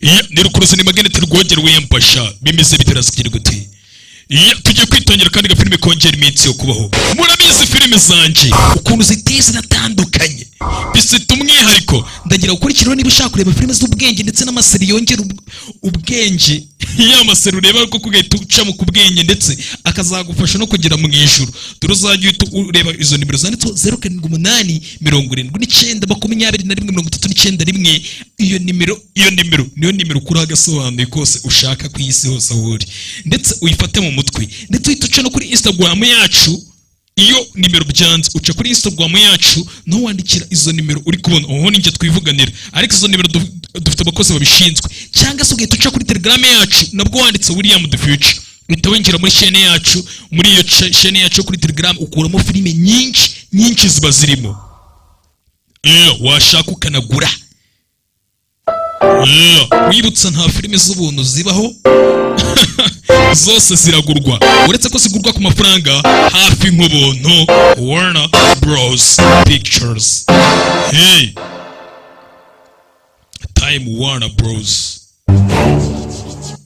Iya, ni rukuruzi, ni magnet rwogera wiyambasha. Bimeze bite? Razigira gute? Iya, tugiye kwitangira kandi gafilime kongera iminsi yo kubaho. Murabizi filime zanjye ukuntu ziteye, ziratandukanye, bifite umwihariko. Ndagira gukurikiraho niba ushaka kureba filime z'ubwenge ndetse n'amaseri yongera ubwenge, ya maseri ureba ko kugahita uca mu kubwenge ndetse akazagufasha no kugera mu ijuru. Dore uzajya uhita ureba izo nimero zanditseho 0787021391. Iyo nimero niyo nimero ukuraho agasobanuye kose ushaka ku isi hose aho uri, ndetse uyifate mu mutwe, ndetse uhita uca no kuri Instagram yacu. Iyo nimero byanze, uca kuri Instagram yacu naho wandikira izo nimero uri kubona. Ubu ninjye twivuganira, ariko izo nimero dufite abakozi babishinzwe. Cyangwa se ugahita uca kuri Telegram yacu, nabwo wanditse William the Future uhita winjira muri chaîne yacu. Muri iyo chaîne yacu yo kuri Telegram ukuramo filime nyinshi nyinshi ziba zirimo. Iyo washaka ukanagura. Iyo wibutsa, nta filime z'ubuntu zibaho, zose ziragurwa, uretse ko zigurwa ku mafaranga hafi nk'ubuntu. Warner Bros Pictures, hey, Time Warner Bros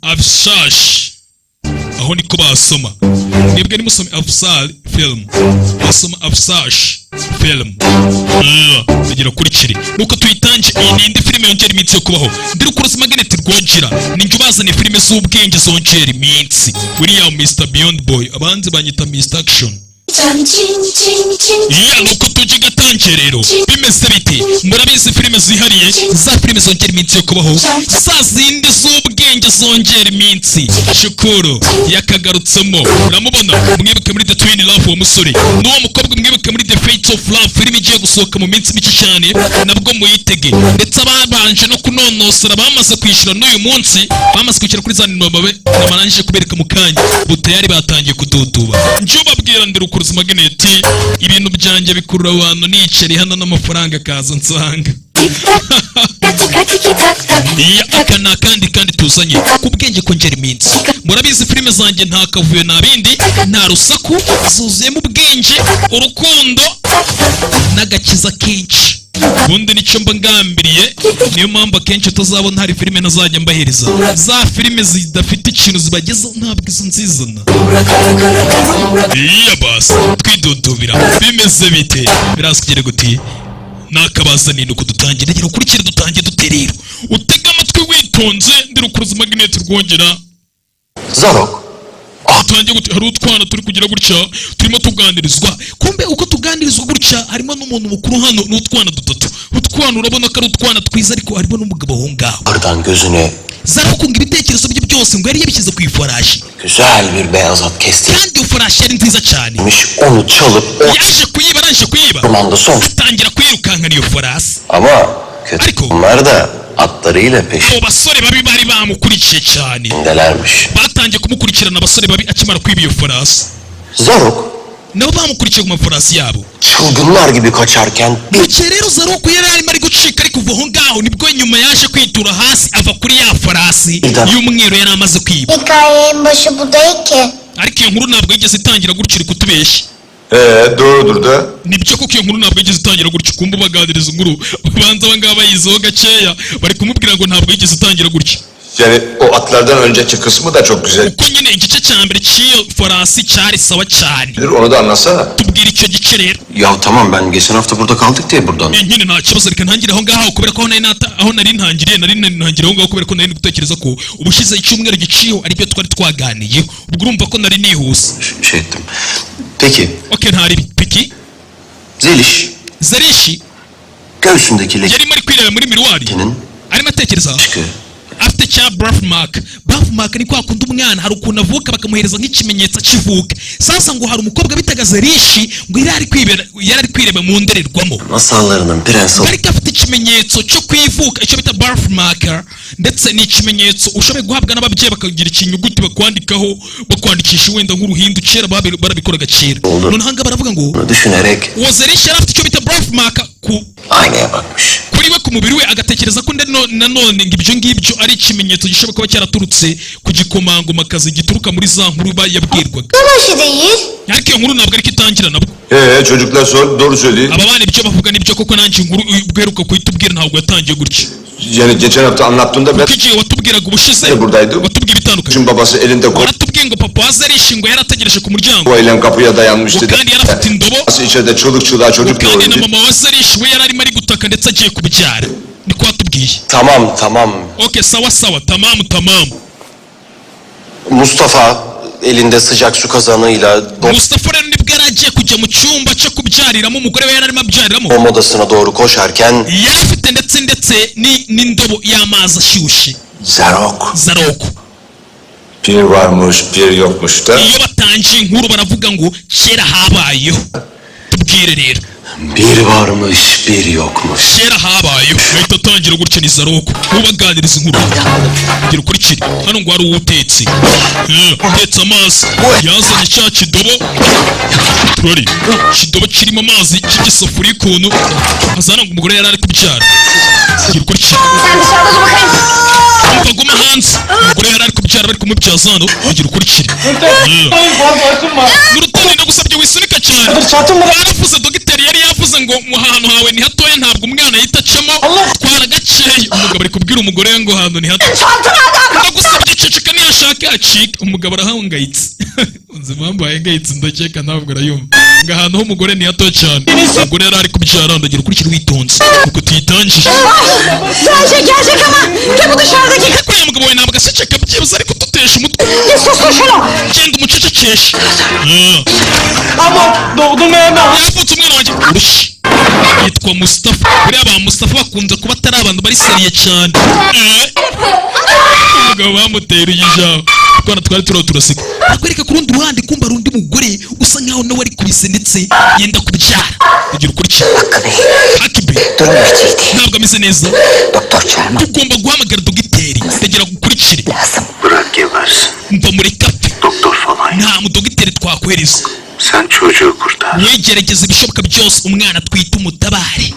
Afshash, aho niko basoma. Mwebwe nimusome Afsal Film, basoma Afsash Film. Tugira kurikire nuko tuyitange. Iyi ni indi filime yongera iminsi yo kubaho. Ndi rukuruzi magnet rwogera, ninjye ubazaniye filime z'ubwenge zongera iminsi. William Mr Beyond Boy, abanzi banyita Mr Action. Iya, nuko tujye gatangiye rero. Bimeze bite? Murabizi filime zihariye, za filime zongera iminsi yo kubaho, za zindi z'ubwenge zongera iminsi. Shukuru yakagarutsemo, uramubona, mwibuke muri The Twin Love uwo musore n'uwo mukobwa, mwibuke muri The Fate of Love, filime igiye gusohoka mu minsi mike cyane, nabwo muyitege. Ndetse ababanje no kunonosora bamaze kwishyura n'uyu munsi, bamaze kwishyura kuri za nimero namarangije kubereka mu kanya, ubu tayari batangiye kududuba. Njye ubabwira ndi rukuruzi magnet, ibintu byanjye bikurura abantu, nicari hano n'amafaranga akaza nsanga. Iya, aka ni akandi kandi tuzanye ku bwenge kongera iminsi. Murabizi filime zanjye nta kavuyo, nta bindi, nta rusaku, zuzuyemo ubwenge, urukundo n'agakiza kenshi. Ubundi nicyo mba ngambiriye, niyo mpamvu akenshi utazabona hari filime nazajya mbahereza za filime zidafite ikintu zibagezaho, ntabwo izo nzizana. Iya basi, twidudubira. Bimeze bite? Birazwi guti nakabazaniye nuko dutangira. Rero ukurikire, dutangiye dute rero? Utega amatwi witonze, ndi rukuruzi magnet rwongera. Zarok. Dutangiye gute? Hari utwana turi kugira gutya, turimo tuganirizwa. Kumbe uko tuganirizwa gutya, harimo n'umuntu mukuru hano n'utwana dutatu. Utwana urabona ko ari utwana twiza, ariko harimo n'umugabo aho ngaho. Buradan gözüne Zarakunga ibitekerezo bye byose ngo yari yabishyize ku ifarashi. Güzel bir beyaz at kestirmiş. Kandi iyo farashi yari nziza cyane. Onu çalıp Yaje kuyiba, arangije kuyiba ormanda son. atangira kwirukankana iyo farasi. Ama kötü Ariko- onlar da atlarıyla Abo basore babi bari bamukurikiye cyane. Peşindelermiş. Batangiye kumukurikirana abasore babi akimara kwiba iyo farasi. Zarok Nabo bamukurikiye ku mafarasi yabo. Çılgınlar gibi kaçarken bir Mu gihe rero Zaroku yari arimo ari gucika, ari kuva aho ngaho, nibwo nyuma yaje kwitura hasi, ava kuri ya farasi y'umweru yari amaze kwiba. Hikayenin başı bu değil ki. Ariko iyo nkuru ntabwo yigeze itangira gutyo, uri kutubeshya. Doğrudur da. Nibyo koko, iyo nkuru ntabwo yigeze itangira gutyo. Kumva baganiriza inkuru, ubanza aba ngaba bayizeho gakeya, bari kumubwira ngo ntabwo yigeze itangira gutya. Yani o atlardan önceki kısmı da çok güzel. Kuko nyine igice cya mbere cy'iyo farasi cyari sawa cyane. Onu da anlatsana. Tubwira icyo gice rero. Ya tamam, ben geçen hafta burada kaldık diye buradan. Nyine nta kibazo, reka ntangire aho ngaho kubera ko aho nari aho nari ntangiriye, nari ntangiriye aho ngaho kubera ko nari ndi gutekereza ko ubushize icyumweru giciyeho aribyo twari twaganiyeho. Ubwo urumva ko nari nihuse. Şey ettim. Peki Okay, ntari peki. Zeliş Zerishi göğsündeki yarimo ari kwireba muri miroir, lekenin arimo atekereza aşkı afite cya birthmark. Birthmark ni kwa kundi umwana hari ukuntu avuka bakamuhereza nk'ikimenyetso akivuka. Sasa ngo hari umukobwa bitaga Zerishi, ngo yari ari kwireba mu ndorerwamo. Masallarının prensi Ariko afite ikimenyetso cyo kwivuka, icyo bita birthmark, ndetse ni ikimenyetso ushoboye guhabwa n'ababyeyi, bakagira ikinyuguti bakwandikaho, bakwandikisha wenda nk'uruhindu. Kera barabikoraga kera. Oldu. Noneho ahangaha baravuga ngo düşünerek uwo Zerishi yari afite icyo bita birthmark ku aynaya bakmış. kuri we, ku mubiri we, agatekereza ko Nanone ngo ibyo ngibyo ari ikimenyetso gishobora kuba cyaraturutse ku gikomangomakazi, gituruka muri za nkuru yabwirwaga. Bu başı değil. Ariko iyo nkuru ntabwo ariko itangira nabwo. Çocuklar sor, doğru söylüyor. Aba bana ibyo bavuga nibyo koko, nanjye inkuru uheruka kuhitubwira ntabwo yatangiye gutya. Yani geçen hafta anlattığında ben Kuko igihe watubwiraga ubushize, buradaydım. watubwiye ibitandukanye. Şimdi babası elinde Waratubwiye ngo papa wa Zeliş ngo yari ategereje ku muryango, kovayla kapıya dayanmıştı. ngo kandi yari afite indobo, Babası içeride çığlık çığlığa çocuk kandi na doğurdu. mama wa Zeliş we yari arimo ari gutaka ndetse agiye kubyara, niko watubwiye. Tamam tamam. Okay, sawa sawa, tamam tamam. Mustafa elinde sıcak su kazanıyla Mustafa rero nibwo yari agiye kujya mu cyumba cyo kubyariramo, umugore we yari arimo abyariramo. Doğum odasına doğru koşarken Yari afite ndetse n'indobo y'amazi ashyushye. Zarok. Zaroko. Bir varmış bir yokmuş da. Iyo batangiye inkuru baravuga ngo kera habayeho. Tubwire rero. Bir varmış bir yokmuş. Kera habayeho, ahita atangira gutya. Ni Zaroko ubaganiriza inkuru. Gira ukurikire hano ngo hari uwutetse, utetse amazi, yazanye cya kidobo, turori ikidobo kirimo amazi cy'igisafuriya, ukuntu azana ngo umugore yari ari kubyara. Gira ukurikire. Sen dışarıda dur bakayım. Umva, guma hanze, umugore yari ari kubyara, bari kumubyaza hano. Gira ukurikire. N'urutonde, ndagusabye wisunika cyane. Baravuze, dogiteri yari yavuze ngo mu hantu hawe ni hatoya, ntabwo umwana yahita acamo, twara gakeya. Umugabo ari kubwira umugore we ngo ahantu ni hato. Ndagusabye ceceka, niyashaka yacika. Umugabo arahangayitse, nzi impamvu ahangayitse, ndakeka ntabwo arayumva ngo ahantu h'umugore ni hato cyane. Umugore yari ari kubyara. Ndagira ukurikire witonze uko tuyitangiye. Sen şeker ama kim bu dışarıdaki Ariko uriya mugabo we ntabwo aceceka byibuze, ariko dutesha umutwe. Git sustur şunu. Genda umucecekeshe. Ama doğdum hemen. Yavutse umwana wanjye urushyi, yitwa Mustafa. Buriya ba Mustafa bakunze kuba atari abantu bari sérieux cyane. Umugabo bamutera ijambo, twana twari turiho turaseka. Barakwereka ku rundi ruhande, kumva hari undi mugore usa nkaho nawe ari kubise ndetse yenda kubyara. Kugira ukurikira. Hakkı Bey. Hakibe. Durum hiç iyi değil. Ntabwo ameze neza. Doktor çağırmam Tugomba guhamagara dogiteri, ndagira gukurikire. lazım. Bırak gebersin. Mva, mureke apfe. Doktor falan yok. Nta mudogiteri twakohereza. Sen çocuğu kurtar. Mwegerageza ibishoboka byose, umwana twita umutabare.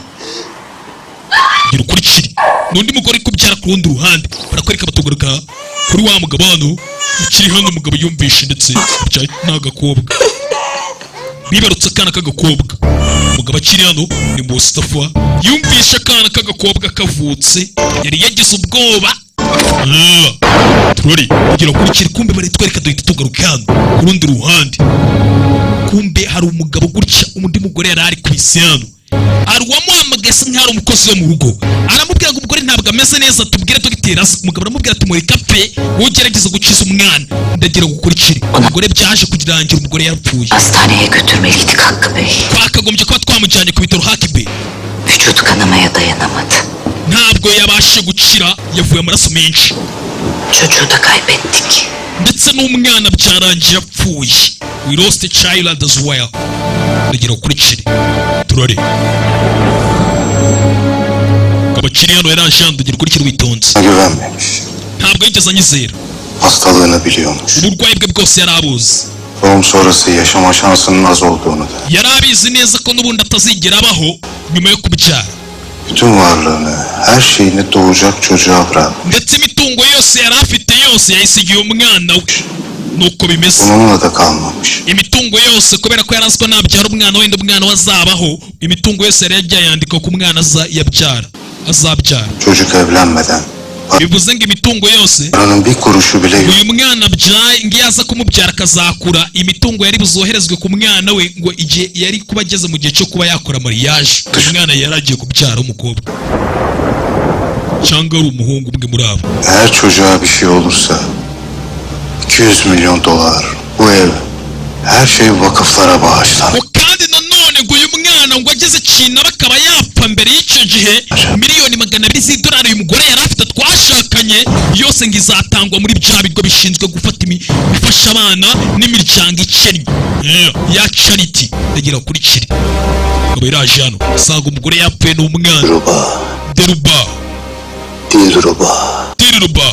Gira ukurikire, n'undi mugore uri kubyara ku rundi ruhande. Barakwereka, batugaruka kuri wa mugabo hano ukiri hano. Umugabo yumvishe ndetse abyaye n'agakobwa, bibarutse akana k'agakobwa. Umugabo akiri hano ni Mustafa, yumvishe akana k'agakobwa kavutse, yari yagize ubwoba. Turori kugira ukurikire, kumbe baritwereka, duhita tugaruka hano ku rundi ruhande. Kumbe hari umugabo gutya, undi mugore yari ari ku isi hano, hari uwamuhamagaye asa nkaho ari umukozi wo mu rugo, aramubwira ngo umugore ntabwo ameze neza, tubwire dogiteri aze. Umugabo aramubwira ati mureke apfe, wowe ugerageza gukiza umwana. Ndagira ngo ukurikire, umugore byaje kugirangira umugore yarapfuye. Hastaneye götürmeliydik Hakkı Bey. Twakagombye kuba twamujyanye ku bitaro, Hakibe. Vücut kanamaya dayanamadı. Ntabwo yabashije gukira, yavuye amaraso menshi. Çocuğu da kaybettik. Ndetse n'umwana byarangiye apfuye. We lost a child as well. Ndagira ukurikire, turore abakiri hano yaraje hano. Ndagira ukurikire witonze. Güvenmemiş. Ntabwo yigeze anyizera. Hastalığını biliyormuş. Uburwayi bwe bwose yari abuzi. Doğum sonrası yaşama şansının az olduğunu da. Yari abizi neza ko n'ubundi atazigera abaho nyuma yo kubyara. Bütün varlığını, her şeyini doğacak çocuğa bırakmış. Ndetse imitungo yose yari afite yose yayisigiye umwana we, nuko bimeze. Bununla da kalmamış. Imitungo yose, kubera ko yari azi ko nabyara umwana wenda umwana we azabaho, imitungo yose yari yagiye yandika ku mwana aza yabyara, azabyara. Çocuk evlenmeden Bivuze ngo imitungo yose paranın bir kuruşu bile yok. uyu mwana abyaye, ngo iyo aza kumubyara akazakura, imitungo yari buzoherezwe ku mwana we, ngo igihe yari kuba ageze mu gihe cyo kuba yakora mariage. Umwana yari agiye kubyara umukobwa cyangwa ari umuhungu, umwe muri abo. Eğer çocuğa bir şey olursa 200 milyon dolar, bu ev, her şey vakıflara bağışlanır. Ngo kandi nanone ngo uyu mwana ngo ageze ikintu akaba yapfa mbere y'icyo gihe, miliyoni 200 z'idolari uyu mugore yari afite twashakanye yose ngo izatangwa muri bya bigo bishinzwe gufata gufasha abana n'imiryango ikennye. Yeah, ya charity. Ndagira ukurikire, akaba yaraje hano asanga umugore yapfuye n'umwana. Dilruba, Deruba. Dilruba. Dilruba.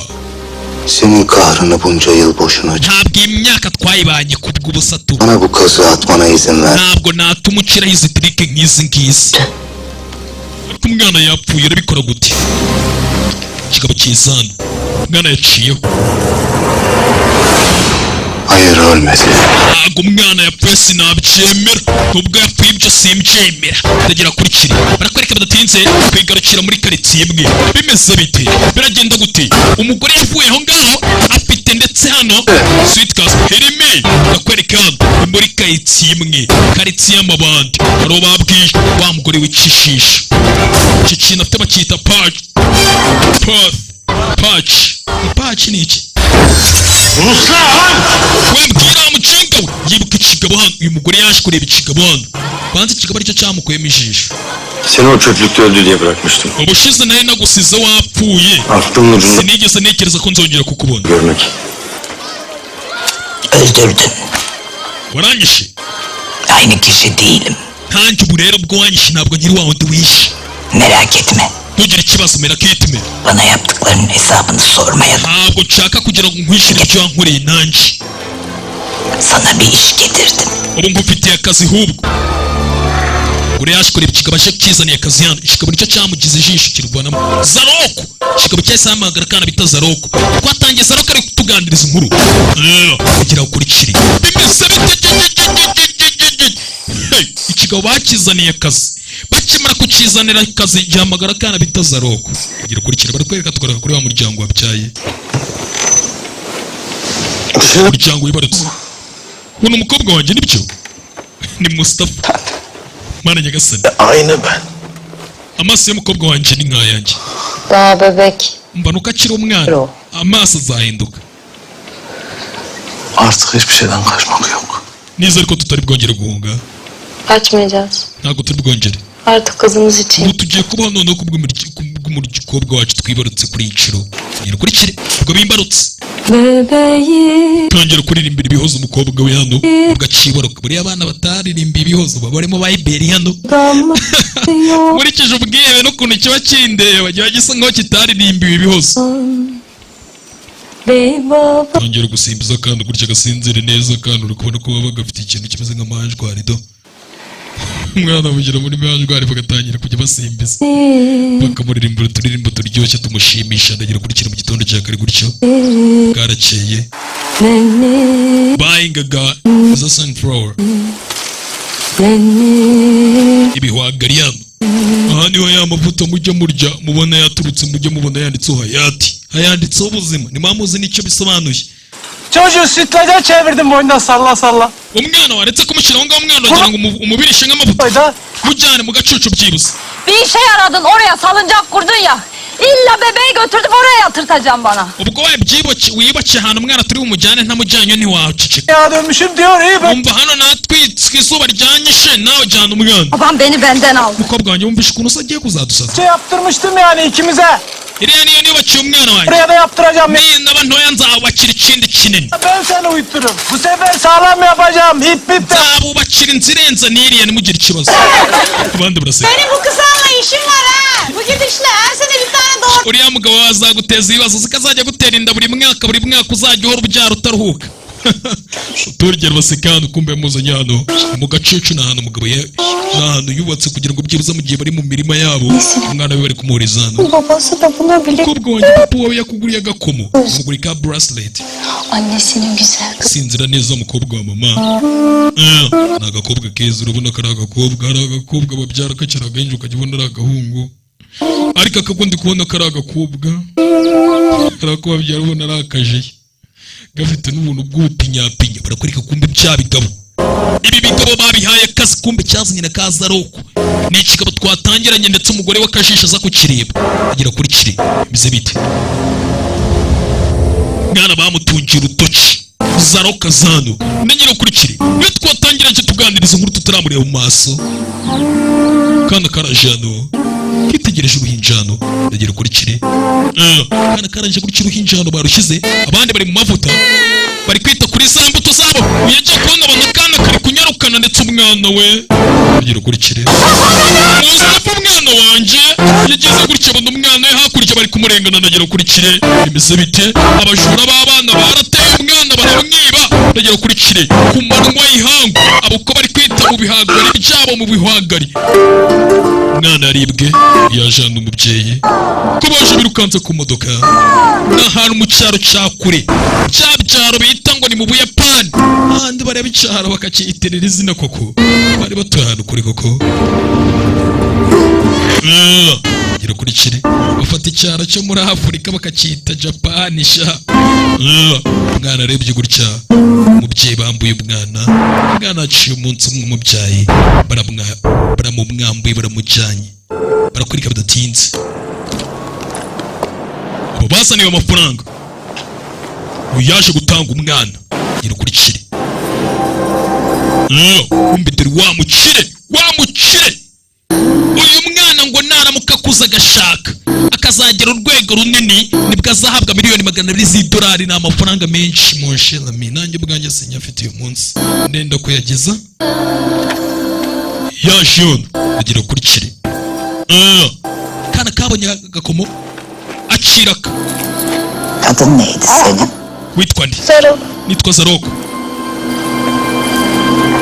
Senin kahrını bunca yıl boşuna Ntabwo iyi myaka twayibanye kubw'ubusa tu. Bana bu kazığı atmana izin ver. Ntabwo natuma ukiraho izi trick nk'izi ngizi, ariko umwana yapfuye, urabikora gute? Ikigabo kizana umwana yaciyeho. Hayır, ölmedi. Ntabwo umwana yapfuye, sinabyemera. Nubwo yapfuye, ibyo simbyemera. Ndagira kuri kiri barakwereka bidatinze kwigarukira muri karitsiye imwe. Bimeze bite? Biragenda gute? Umugore yavuye aho ngaho afite ndetse hano suitcase irimo. Bakwereka hano ni muri karitsiye imwe, karitsiye y'amabandi. Hari uwo babwiye wa mugore w'icishisha iki kintu afite bacyita patch, path, patch, patch ni iki? We mbwira mucinga we. Yibuka ikigabo hano. Uyu mugore yaje kureba ikigabo hano, banza ikigabo aricyo cyamukuyemo ijisho. Seni o çöplükte öldü diye bırakmıştım. Ubushize nari nagusize wapfuye. Aklımın ucunda Sinigeze ntekereza ko nzongera kukubona. görmek. Öldürdün. Waranyishe. Aynı kişi değilim. Nkanjye ubu rero ubwo wanyishe, ntabwo nkiri wa wundi wishe. Merak etme. Ntugire ikibazo, merak etme. Bana yaptıklarının hesabını sormaya Ntabwo nshaka kugira ngo nkwishyure ibyo wankoreye nanjye. sana bir iş getirdim. Ubu ngufitiye akazi hubwo. Uriya yaje kureba ikigabo, aje kizaniye akazi hano. Ikigabo nicyo cyamugize ijisho kirwanamo Zaroko. Ikigabo cyahise hamagara akana bita Zaroko. Twatangiye Zaroko ari kutuganiriza inkuru. Kugira ngo ukurikire bimeze bite. Hey, ikigabo bakizaniye akazi. Bakimara kukizanira akazi, gihamagara akana bita Zaroko kugira ukurikire. Barakwereka, tugaruka kuri wa muryango wabyaye, umuryango wibarutse. Ubu ni umukobwa wanjye, nibyo, ni Mustafa. Mana nyagasani! Aynı ben. Amaso y'umukobwa wanjye ni nk'ayanjye. Daha bebek. Mba nuko akiri umwana. Ro. Amaso azahinduka. Artık hiçbir şeyden kaçmak yok. Nizere ko tutari bwongere guhunga. Kaçmayacağız. Ntabwo turi bwongere. Artık kızımız için. Ubu tugiye kubaho noneho kubw'umukobwa wacu twibarutse kuri iyi nshuro. Ngera ukurikire ubwo bimbarutse. Bebeğim. Tangira kuririmbira ibihozo umukobwa we hano ubwo acibaruka. Buriya abana bataririmba ibihozo baba barimo bayiberi hano. Damlıyor. Nkurikije ubwihebe n'ukuntu kiba kindeba, kiba gisa nkaho kitaririmbiwe ibihozo. Bey baba. Tangira gusimbiza akana gutya gasinzire neza. Akana uri kubona ko baba gafite ikintu kimeze nk'amanjwari do. Umwana amugira muri manjwari, bagatangira kujya basimbiza, bakamuririmbira uturirimbo turyoshye tumushimisha. Ndagira kurikira mu gitondo cya kare gutyo, bwarakeye. Nenni. Bahingaga za sunflower. Nenni. Ibihwagari hano. Aha niho ya mavuta mujya murya mubona yaturutse, mujya mubona yanditseho Hayati, hayanditseho ubuzima. Ntimuzi n'icyo bisobanuye. Çocuğu sütlaca çevirdim boynuna salla salla. Umwana waretse kumushyira aho ngaho, umwana wagira ngo umubirishe nk'amavuta. Boyda Mujyane mu gacucu byibuze. Bir işe yaradın, oraya salıncak kurdun ya. İlla bebeği götürdüm oraya yatırtacağım bana. Ubwo wabyibuke wiyubakiye ahantu umwana turi bumujyane, ntamujyanye ntiwaceceka. Ya dönmüşüm diyor iyi be. Umva, hano natwitswe, izuba ryanyishe, nawe jyana umwana. Babam beni benden aldı. Umukobwa wanjye, wumvishe ukuntu usa, agiye kuzadusaza. Şey yaptırmıştım yani ikimize. Iriya niyo nubakiye umwana wanjye. Buraya da yaptıracağım. Ninaba ntoya nzabubakira ikindi kinini. Ben seni uyuturum. Bu sefer sağlam yapacağım. Hip hip de. Nzabubakira inzu irenze n'iriya, ntimugire ikibazo. Abandi baraseka. Benim bu kızlarla işim var ha. Bu gidişle her sene bir tane doğur. Uriya mugabo azaguteza ibibazo, zikazajya gutera inda buri mwaka, buri mwaka uzajya uhora ubyara utaruhuka. Turugero baseka hano, kumbe yamuzanye hano mu gacucu. Ni ahantu umugabo ni ahantu yubatse kugira ngo byibuze mu gihe bari mu mirima yabo, umwana we bari kumuhuriza hano. Babası da bunu bile. Umukobwa wanjye, papa wawe yakuguriye agakomo, amuguriye ka bracelet. Annesinin güzel kızı. Sinzira neza mukobwa wa mama. Ni agakobwa keza, urabona ko ari agakobwa. Ari agakobwa babyara kakiri agahinja, ukajya ubona ari agahungu, ariko akako ndi kubona ko ari agakobwa. Hari ako babyara ubona ari akajeye, gafite n'ubuntu bw'ubupinyapinya. Barakwereka kumbe bya bigabo, ibi bigabo babihaye akazi. Kumbe cyazanye na kazaroko ni ikigabo twatangiranye, ndetse umugore w'akajisho aza kukireba agera kuri kiri. Bize bite? Mwana bamutungiye urutoki Zaroka zano na nyirakurikire. Iyo twatangiranye tuganiriza inkuru tutaramureba mu maso, kana karaje hano kitegereje uruhinja hano. Ndagira ukurikire. Kana karaje gutya uruhinja hano barushyize, abandi bari mu mavuta, bari kwita kuri za mbuto zabo. Yagiye kubona abona akana kari kunyarukana ndetse umwana we. Ndagira ukurikire Mustafa, umwana wanjye. Yagize gutya abona umwana we hakurya bari kumurengana. Ndagira ukurikire, bimeze bite? Abajura b'abana barateye umwana baramwiba. Ndagera kuri kire ku manywa y'ihangu, abo uko bari kwita mu bihagari byabo, mu bihwagari. Umwana yaribwe, yajana umubyeyi ko baje birukanse ku modoka. Ni ahantu mu cyaro cya kure, bya byaro bita ngo ni mu Buyapani, ahandi bareba icyaro bakacyitirira izina koko. Bari batuye ahantu kure koko. Gira kuri kire, bafata icyaro cyo muri Afurika bakacyita Japani sha. Umwana arebye gutya, umubyeyi bambuye umwana. Umwana aciye umunsi umwe umubyaye, baramumwambuye, baramujyanye. Barakwereka bidatinze abo bazaniwe amafaranga. Uyu yaje gutanga umwana. Gira kuri kire. Kumbe dore wa mukire, wa mukire. Uyu mwana ngo naramuka akuze agashaka akazagera urwego runini, nibwo azahabwa miliyoni 200 z'idolari. Ni amafaranga menshi mu nshirami, nanjye ubwanjye sinyafite uyu munsi, ndenda kuyageza. Yaje yono agira kuri kire. Kana kabonye agakomo, aciraka. Adın neydi senin? Witwa nde? Sarıl. Nitwa Zaroko.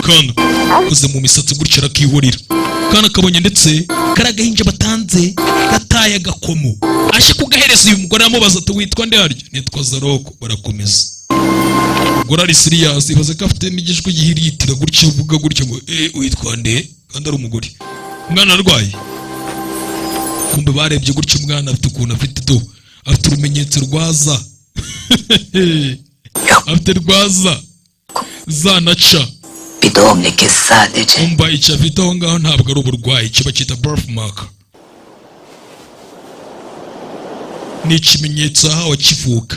Kana koze mu misatsi gutya, arakihurira. Kana kabonye ndetse kari agahinja batanze gataye agakomo, aje kugahereza uyu mugore. Aramubaza ati: "Witwa nde harya?" "Nitwa Zaroko." Barakomeza. Umugore ari serious, ibaze ko afite n'igijwi gihiritira gutya, uvuga gutya ngo: "Eh, witwa nde?" Kandi ari umugore. Umwana arwaye. Kumbe barebye gutya, umwana afite ukuntu afite do, afite urumenyetso rwaza, afite rwaza za na ca. Bir doğum lekesi sadece. Umva, icyo afite aho ngaho ntabwo ari uburwayi, icyo bacyita birthmark, ni ikimenyetso ahawe akivuka.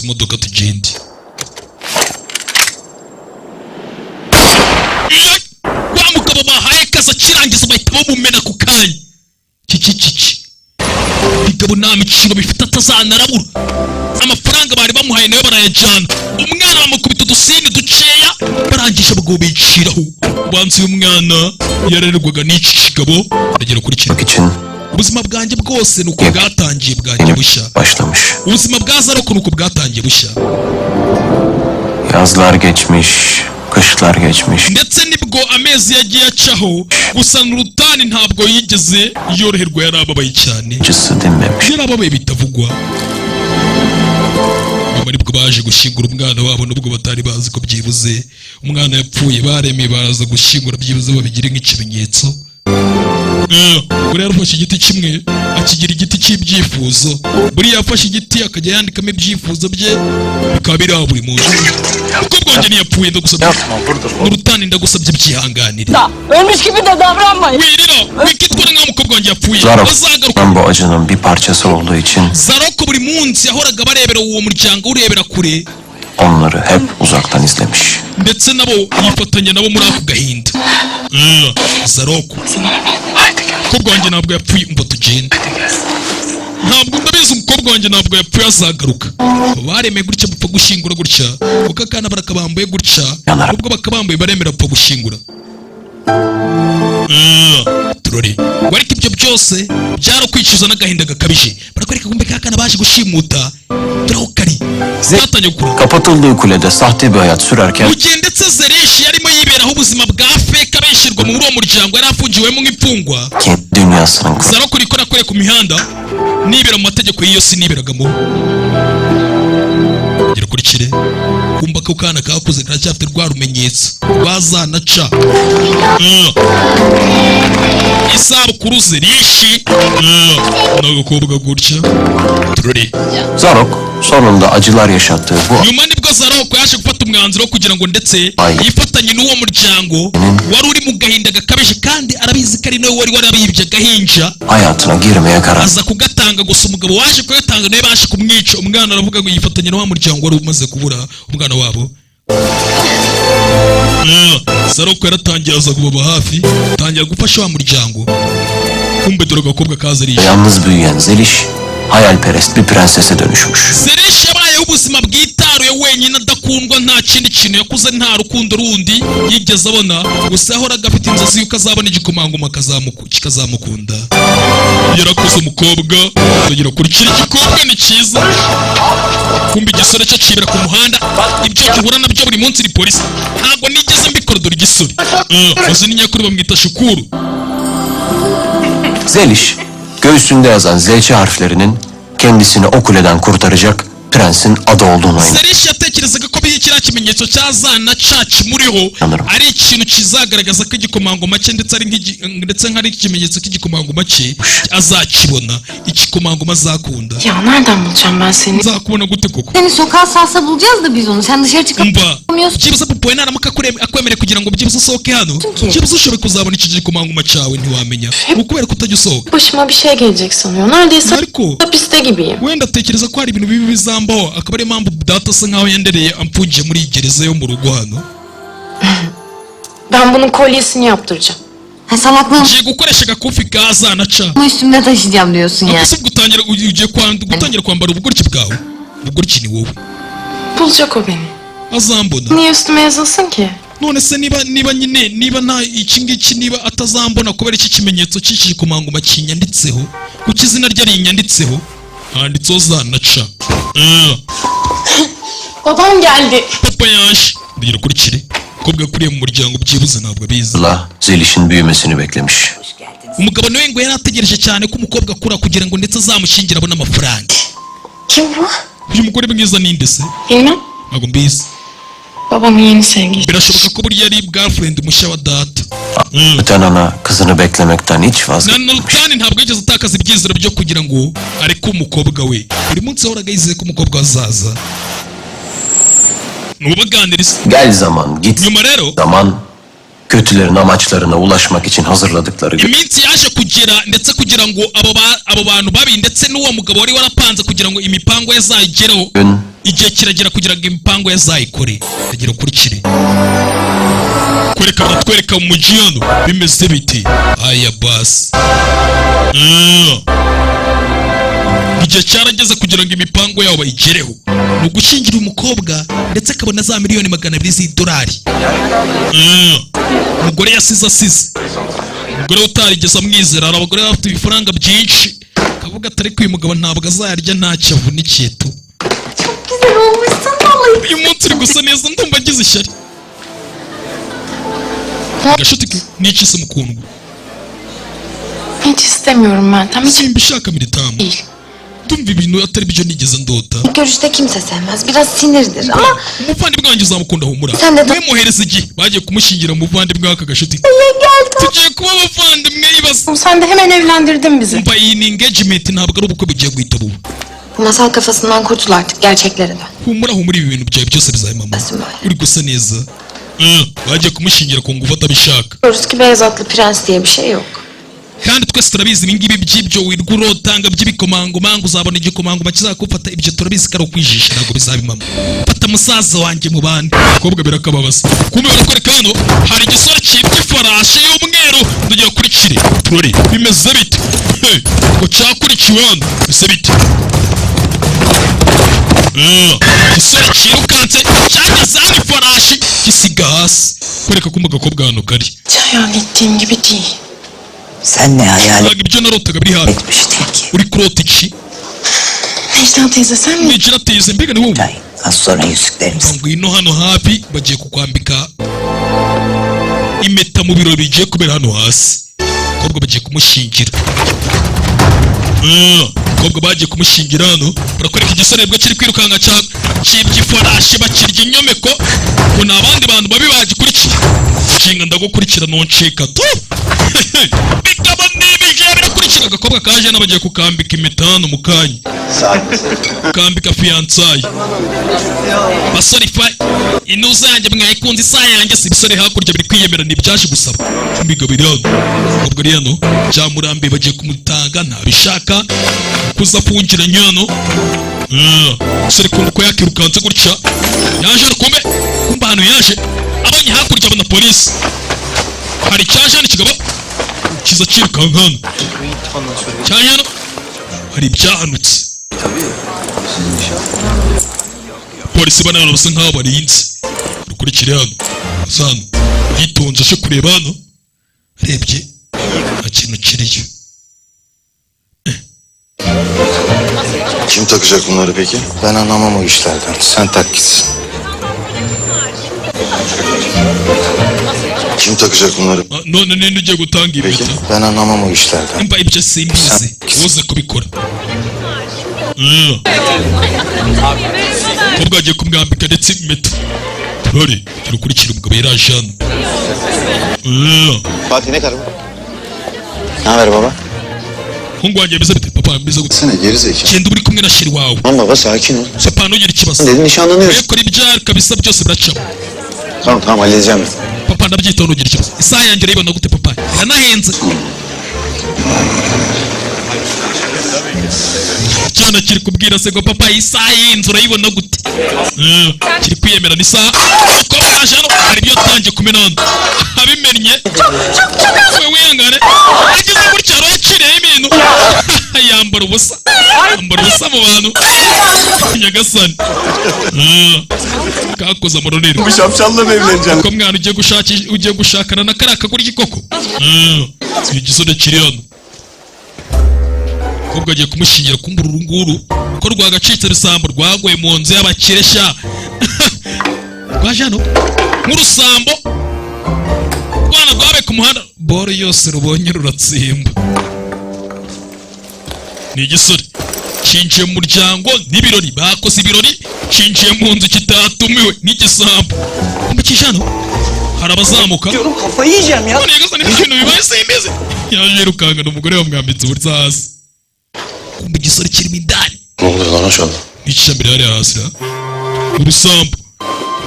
Imodoka tugende. Wa mugabo bahaye akazi akirangiza bahita bamumena ku kanya. Kiki kiki bigabo nta mikino bifite, atazanarabura amafaranga bari bamuhaye nayo barayajyana. Umwana bamukubita udusini dukeya, barangije abagabo biciraho. Ubanza uyu mwana yararerwaga n'iki kigabo. Aragera kuri kino. İçin Ubuzima bwanjye bwose ni uko bwatangiye bwanjye bushya. başlamış. Ubuzima bwa Zaroko ni uko bwatangiye bushya. Yazlar geçmiş, kışlar geçmiş. Ndetse nibwo amezi yagiye acaho, gusa Nurutani ntabwo yigeze yoroherwa, yarababaye cyane. Acısı dinmemiş. Yarababaye bitavugwa. Nyuma nibwo baje gushyingura umwana wabo, nubwo batari bazi ko byibuze umwana yapfuye. Baremeye baraza gushyingura, byibuze babigire nk'ikimenyetso. Buriya yarafashe igiti kimwe akigira igiti cy'ibyifuzo. Buriya yafashe igiti akajya yandikamo ibyifuzo bye, bikaba biri aho buri munsi. Umukobwa wanjye ntiyapfuye, ndagusabye Nurutani, ndagusabye byihanganire. Da ölmüş gibi de davranmayın. Wirira, wikitwara nk'aho umukobwa wanjye yapfuye. Zarok Azagaruka. bu acının bir parçası olduğu için Zaroko buri munsi yahoraga barebera uwo muryango, urebera kure. onları hep uzaktan izlemiş. Ndetse nabo yifatanya nabo muri ako gahinda. Zaroko, umukobwa wanjye ntabwo yapfuye. Umva, tugende. Ntabwo ndabizi, umukobwa wanjye ntabwo yapfuye, azagaruka. Baremeye gutya bapfa gushyingura gutya, kuko akana barakabambuye gutya. Nubwo bakabambuye, baremera bapfa gushyingura. Turore ngo ariko ibyo byose byari ukwicuza n'agahinda gakabije. Barakwereka kumbe ka kana baje gushimuta, dore aho kari katangiye gukura. Kapatıldığı kulede sahte bir hayat sürerken Mu gihe ndetse Zereshi yarimo yiberaho ubuzima bwa fake, abeshyirwa muri uwo muryango yari afungiwemo nk'imfungwa, kendi dünyasının Zarokora ikora kure ku mihanda, nibera mu mategeko y'iyo si niberagamo. Gira kurikire, kumva ko kana kakuze karacyafite rwa rumenyetso rwa za na ca. Isabukuru Zerishi n'agakobwa gutya, turore. Zarok sonunda acılar yaşattığı bu Nyuma nibwo Zaroko yaje gufata umwanzuro wo kugira ngo ndetse Ay. yifatanye n'uwo muryango wari uri mu gahinda gakabije, kandi arabizi ko ari nawe wari warabibye agahinja, hayatına girmeye karar aza kugatanga. Gusa umugabo waje kuyatanga nawe baje kumwica. Umwana aravuga ngo yifatanye na wa muryango wari umaze kubura umwana wabo. Zaroko yaratangiye aza kubaba hafi, atangira gufasha wa muryango. Kumbe dore agakobwa kaza arishe. Yalnız büyüyen Zeliş hayalperest bir prensese dönüşmüş. Zereshi yabayeho ubuzima bwitaruye wenyine, adakundwa, nta kindi kintu yakuze, nta rukundo rundi yigeze abona. Gusa yahoraga afite inzozi yuko azabona igikomangoma kikazamukunda. Yarakoze umukobwa tugira kurikira. Igikobwa ni cyiza. Kumva igisore cyo cibera ku muhanda, ibyo gihura nabyo buri munsi ni polisi. Ntabwo nigeze mbikora. Dore igisore, uzi ni nyakuri, bamwita Shukuru. Zeliş, göğsünde yazan ZC harflerinin kendisini o kuleden kurtaracak prensin adı olduğuna Zeliş yatekerezaga ko biriya kiriya kimenyetso cya za na ca kimuriho Anladım. ari ikintu kizagaragaza ko igikomangoma cye, ndetse ari ndetse nk'ari ikimenyetso cy'igikomangoma cye azakibona, igikomangoma azakunda. Ya nereden bulacağım ben seni? Nzakubona gute koko? Seni sokağa salsa bulacağız da biz onu. Sen dışarı Umva, çıkamıyorsun byibuze papa we naramuka akwemereye kugira ngo byibuze usohoke hano, ki. byibuze ushoboye kuzabona iki gikomangoma cyawe. Ntiwamenya, ni ukubera ko utajya usohoka. Başıma bir şey gelecek sanıyor. Neredeyse Ariko hapiste gibiyim. wenda atekereza ko hari ibintu bibi bizambaho, akaba ariyo mpamvu data asa nkaho yandereye, amfungiye muri iyi gereza yo mu rugo hano. Ben bunun kolyesini yaptıracağım. Ha, salaklığımı Ngiye gukoresha agakufi ka za na ca. üstümde taşıyacağım diyorsun yani. Ese gutangira, ugiye gutangira kwambara ubugoryi bwawe. Ubugoryi ni wowe. Bulacak o beni. Azambona. Niye üstüme yazılsın ki? None se niba nyine, niba nta iki ngiki, niba atazambona, kubera iki kimenyetso cy'iki gikomangoma kinyanditseho? Kuki izina rye rinyanditseho, handitseho za na ca? Babam geldi. Papa yaje. Ngira ukurikire umukobwa yakuriye mu muryango, byibuze ntabwo abizi. inanmışla Zeliş'in büyümesini beklemiş. Umugabo nawe ngo yari ategereje cyane ko umukobwa akura kugira ngo ndetse azamushyingire abone amafaranga. Kim bu? Uyu mugore mwiza ninde se? Bilmem. Ntabwo mbizi. Babamın yeni sevgilisi. Birashoboka ko burya ari girlfriend mushya wa data. Öten ana kızını beklemekten hiç Na vazgeçmemiş. Nurtani ntabwo yigeze atakaza ibyizero byo kugira ngo areke umukobwa we. Buri munsi yahoraga yizeye ko umukobwa azaza nubaganiriza. Gel zaman git Nyuma rero zaman kötülerin amaçlarına ulaşmak için hazırladıkları iminsi yaje kugera, ndetse kugira ngo abo bantu babi ndetse n'uwo mugabo wari warapanze kugira ngo imipango ye azayigereho, gün igihe kiragera kugira ngo imipango ye azayikore. Agira ukurikire kwereka, baratwereka mu mujyi hano bimeze biti. Aya basi. Igihe cyarageze kugira ngo imipango yabo bayigereho, ni ugushyingira umukobwa ndetse akabona za miliyoni 200 z'idolari. Umugore yasize, asize umugore utarigeze amwizera. Hari abagore bafite ibifaranga byinshi, akavuga atari ko uyu mugabo ntabwo azayarya, ntacyo avunikiye tu. Çok güzel olmuşsun vallahi. Uyu munsi uri gusa neza, ndumva ngize ishyari. Gashuti ke, n'iki se mukundwa? Hiç istemiyorum Meltem. Hiç Simbishaka Militamu. değil. Ndumva ibintu atari byo nigeze ndota. İlk görüşte kimse sevmez. Biraz sinirdir ama Umuvandimwe wanjye uzamukunda, humura. Sen de- We muhereza igihe. Bagiye kumushyingira umuvandimwe w'aka gashuti. Tugiye kuba abavandimwe, ibaze. Sen de hemen evlendirdin bizi. Umva, iyi ni engagement, ntabwo ari ubukwe bugiye guhita buba. Masal kafasından kurtul artık, gerçeklere dön. Humura, humura, ibi bintu byawe byose bizaba. Sümbül. Uri gusa neza. Bagiye kumushyingira ku ngufu atabishaka. Biliyoruz ki beyaz atlı prens diye bir şey yok. Kandi twese turabizi, ibingibi by'ibyo wirwa urotanga by'ibikomangoma ngo uzabona igikomangoma kizakufata, ibyo turabizi ko ari ukwijijisha, ntabwo bizaba impamo. Fata musaza wanjye mu bandi abakobwa birakababaza. Kumbe barakwereka hano hari igisore cyibye ifarashi y'umweru. Tugiye kurikire turore bimeze bite. Hey, ngo cyakurikiwe hano, bimeze bite? Igisore cyirukanse cyageze hano, ifarashi gisiga hasi, kwereka ko agakobwa hano kari. Hiç hayal ettiğim gibi değil. Sen ne hayal Ntabwo ibyo narotaga biri hafi. etmiştin ki? Uri kurota iki? Necla teyze sen mi? Necla teyze, mbega ni wowe? Çay. Az sonra yüzüklerimizi Ngwino hano hafi, bagiye kukwambika impeta mu birori bigiye kubera hano hasi. Umukobwa bagiye kumushyingira. Umukobwa bagiye kumushyingira hano. Barakwereka igisore bwo kiri kwirukanka cyibye ifarashi, bakirya inyomeko ngo ni abandi bantu babi bagikurikiye. Nshinga ndagukurikira, ntuncika tu. Bikaba n'ibije birakurikira. Agakobwa kaje hano, bagiye kukambika impeta hano mu kanya, kukambika fiançailles. Basore, ifa inuza yanjye mwayikunze, isaha yanjye si ibisore hakurya biri kwiyemera, ntibyaje gusaba imbigo biri hano. Ubwo ari hano byamurambiye, bagiye kumutanga ntabishaka kuza afungiranye hano. Sore kumva ko yakirukanse gutya yaje hano, kumbe kumbe ahantu yaje abonye hakurya abona polisi. Hari icyaje hano, kigabo kiza cyirukanka hano, cyaje hano hari ibyahanutse. Polisi bana basa nkaho barinze. Rukurikire hano, asa hano yitonze aje kureba hano, arebye nta kintu kiriyo. Kim takacak bunları peki? Ben anlamam o işlerden. Sen tak gitsin. Kim takacak bunları Ah, none ninde ugiye gutanga peki? impeta? Ben anlamam o işlerden. Imva, ibyo simbizi, uze kubikora. Umukobwa agiye kumwambika ndetse impeta. Turore turakurikira, umugabo yaraje hano. Fatih, ne kadar bu? Ne haber baba? Hungu wanjye, bimeze bite papa? Bimeze gute? Sene geri zekalı. Genda uri kumwe na chéri wawe. Tamam baba, sakin ol. Papa, ntugire ikibazo. Dedin, nişanlanıyorsun. Kora ibyaha kabisa, byose biracamo. Tamam tamam, halledeceğim ben. Papa, ndabyitaho, ntugire ikibazo. Isaha yanjye urayibona gute papa? Iranahenze. Cyana kiri kubwira se ngo papa, isaha y'inzu urayibona gute? Kiri kwiyemera n'isaha. Ko yaje hano hari ibyo yatangiye kumena hano, abimennye. We wihangane, ageze gutya araciriyeho ibintu, yambara ubusa, yambara ubusa mu bantu. Nyagasani. Kakoze amarorerwa. Bu şapşalla mı evleneceksin? Ko mwana ugiye gushakisha, ugiye gushakana na kariya kagoryi koko? Igisore kiri hano, umukobwa agiye kumushingira, kumbura uru nguru ko rwagacitse rusambo rwaguye mu nzu y'abakire sha. Rwaje hano nk'urusambo, rwana rwabe ku muhanda, boro yose rubonye ruratsimba. Ni igisore cinjiye mu muryango n'ibirori, bakoze ibirori, cinjiye mu nzu kitatumiwe nk'igisambo. Kumbe kije hano hari abazamuka. Diyorum, kafayı yiyeceğim ya. None nyagasani, ibintu bibaye simbizi. Yaje yirukangana umugore bamwambitse ubusa hasi. Kumbe igisore kirimo indani. Ne oluyor lan aşağıda? N'iki mbere hariya hasi ra urusambu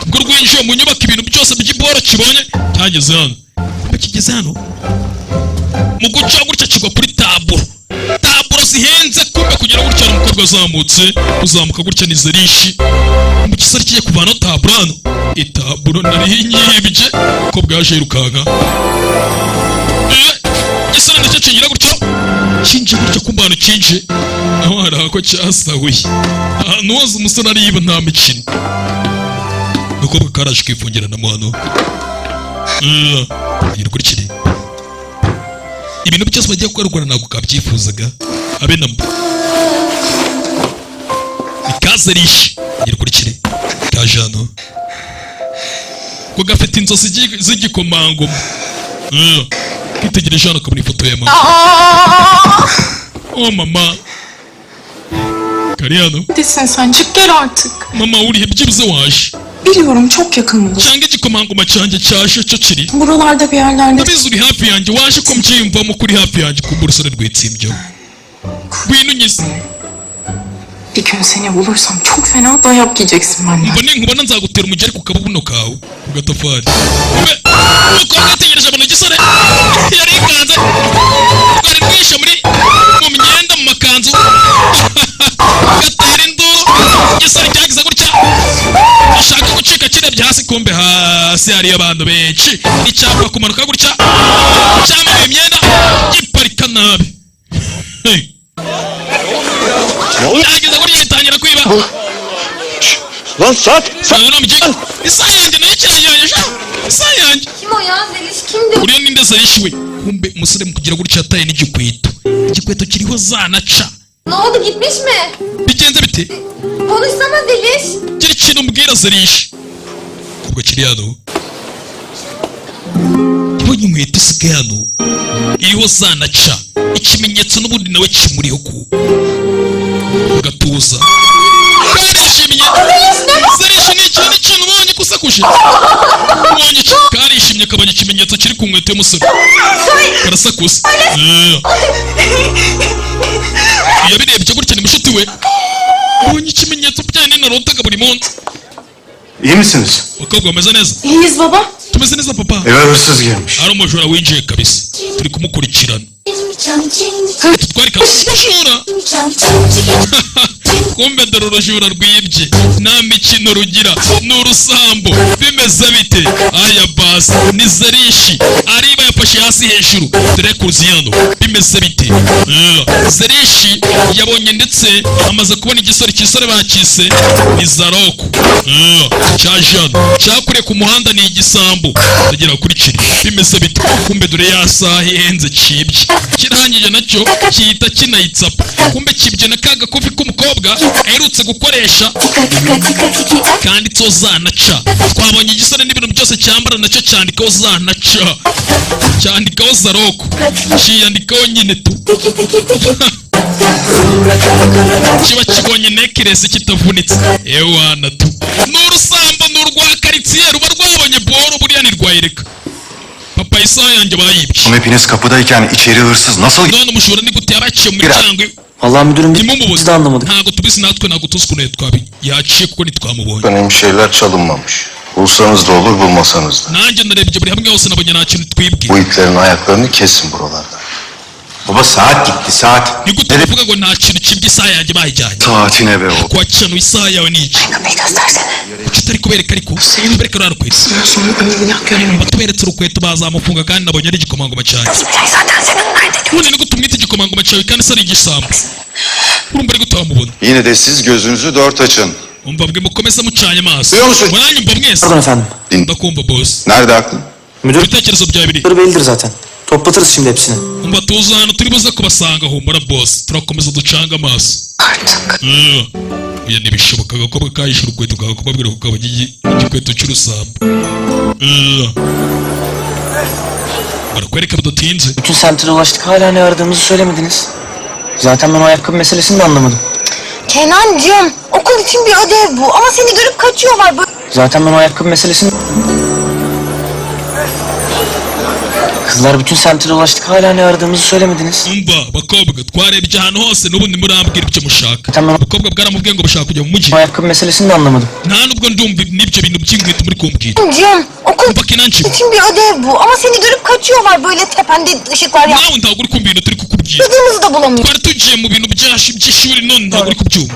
ubwo rwinjiye mu nyubako, ibintu byose by'iboro kibonye cyageze hano. Kumbe kigeze hano, mu guca gutya kigwa kuri taburo, taburo zihenze. Kumbe kugera gutya hari umukobwa azamutse, uzamuka gutya ni Zerishi. Kumbe igisore kigiye kuvanaho taburo hano, itaburo nari nyibye. Umukobwa yaje yirukanka. Igisore nacyo kingira gutyo, kinjiye gutyo. Kumbe ahantu kinjiye aho hari ako cyasahuye, ahantu hose umusore ariba, nta mikino. Agakobwa karaje kifungiranamo hano. Ukurikire ibintu byose bagiye gukorwa, ntabwo kabyifuzaga abe namba. Ikaze rishi, ukurikire kaje hano ko gafite inzozi z'igikomangoma. Kitegereje hano akabona ifoto ya mama. Oh mama, kari hano. Neredesin sen? Çık gel artık. Mama, urihe? Byibuze waje. Biliyorum, çok yakın olur. Cyangwa igikomangoma cyanjye cyaje cyo kiri. Buralarda bir yerlerde. Ndabizi uri hafi yanjye, waje ko mbyiyumvamo ko uri hafi yanjye. Kumva urusore rwitsimbyeho, ngwino unyize. Bir gün seni bulursam çok fena dayak yiyeceksin benden. Mbone nkubona nzagutera umugeri ku kabuno kawe, ku gatafari. Ube umukobwa yategereje abona igisore yarikanze, rwari rwishe muri mu myenda, mu makanzu, gatera induru. Igisore cyagize gutya gishaka gucika, kirebye hasi, kumbe hasi hariyo abantu benshi. Icyapa kumanuka gutya cyambaye imyenda giparika nabi. Hey. Cyageze gutya gitangira kwiba. Lan saat! Saat! None mugiye isaha yanjye nayo kirayangije, isaha yanjye. Kim o ya? Zeliş kimdi? Uriya ninde? Zeliş we. Kumbe umusore mu kugira gutya yataye n'igikweto, igikweto kiriho za na ca. Ne oldu, gitmiş mi? Bigenze bite? Konuşsana Zeliş. Gira ikintu umbwira Zeliş. Ubwo kiri hano yabonye inkweto isigaye hano iriho za na ca, ikimenyetso n'ubundi nawe kimuriho ku gatuza. Karishimye. Zeliş, ni ikintu, ikintu ubonye ko usakuje, ubonye iki? Karishimye, kabonye ikimenyetso kiri ku nkweto y'umusore, karasakuza. Yabirebye gutya ni mushuti we, ubonye ikimenyetso bya narotaga buri munsi. İyi misiniz? Bakobwa, bameze neza? İyiyiz baba. Tumeze neza papa. Eve hırsız girmiş. Hari umujura winjiye kabisa, turi kumukurikirana, tutwarika umujura. Kumbe dore urujura rwibye, nta mikino rugira, ni urusambo. Bimeze bite? Aya basi ni Zerishi, ariba yafashe hasi hejuru. Dore kuzi hano bimeze bite? Zerishi yabonye ndetse amaze kubona igisore. Igisore bakise ni Zaroku. Cyaje hano, cyakuriye ku muhanda, ni igisambo. Tugera kuri kiri, bimeze bite? Kumbe dore ya saha ihenze cibye, kirangije nacyo gihita kinayitsapa. Kumbe kibye na ka gakofi k'umukobwa aherutse gukoresha kanditseho za na ca. Twabonye igisore n'ibintu byose cyambara nacyo cyandikaho za na ca, cyandikaho Zaroko, kiyandikaho nyine tu. Kiba kibonye necklace kitavunitse, ewana tu, ni urusambo, ni urwa karitsiye, ruba rwabonye boro buriya ntirwayireka. Papa, isaha yanjye bayibye. Hepiniz kapıdayken içeri hırsız nasıl None umujura ni gute yabaciye mu miryango? Vallahi müdürüm Ntimumubuze. biz de anlamadık. Ntabwo tubizi natwe, ntabwo tuzi ukuntu twabi yaciye kuko ntitwamubonye. Önemli şeyler çalınmamış. Bulsanız da olur, bulmasanız da. Nanjye narebye buri hamwe hose, nabonye nta kintu twibwe. Bu itlerin ayaklarını kesin buralarda. Baba, saat gitti, saat. Ni gute uvuga ngo nta kintu kibye, isaha yanjye bayijyanye? Saatine be o. Kwa cano, isaha yawe ni iki? Kapıyı göstersene. Kuki utari kubereka? Ariko kubereka ruriya rukweto. Sonra ömür günah göremiyorum. Batuberetse urukweto bazamufunga, kandi nabonye ari igikomangoma cyanjye. Zaten senin nerede? Ubundi ni gute umwita igikomangoma cyawe kandi se ari igisambo? Urumva ari gute wamubona? Yine de siz gözünüzü dört açın. Umva bwe, mukomeze mucanye amaso. Duyuyor musun? Muranyumva mwese? Pardon efendim. Ndakumva boss. Nerede aklın? Müdür Ibitekerezo byawe biri bellidir zaten. Toplatırız şimdi hepsini. Umva, tuzi ahantu turi buze kubasanga, humura boss, turakomeza ducanga amaso. Artık. Oya, ntibishoboka. Agakobwa kahishe urukweto kakubabwira ko kabonye igikweto cy'urusambo. Barakwereka bidatinze. Bütün semti dolaştık, hala ne aradığımızı söylemediniz. Zaten ben o ayakkabı meselesini de anlamadım. Kenancığım, okul için bir ödev bu ama seni görüp kaçıyorlar. Böyle Zaten ben o ayakkabı meselesini... Kızlar, bütün semti dolaştık, hala ne aradığımızı söylemediniz. Umva bakobwa, twarebye ahantu hose, n'ubundi murambwira ibyo mushaka. Tamam. Ubukobwa bwaramubwiye ngo bushaka kujya mu mujyi. O ayakkabı meselesini de anlamadım. Nta nubwo ndumva n'ibyo bintu by'inkweto muri kumbwira. Kenancığım, okul Umva Kenancığım, için bir ödev bu ama seni görüp kaçıyorlar, böyle tepende ışıklar ya. Nawe ntabwo uri kumva ibintu turi kukubwira. Aradığımızı da bulamıyoruz. Twari tugiye mu bintu by'ishuri, none ntabwo uri kubyumva.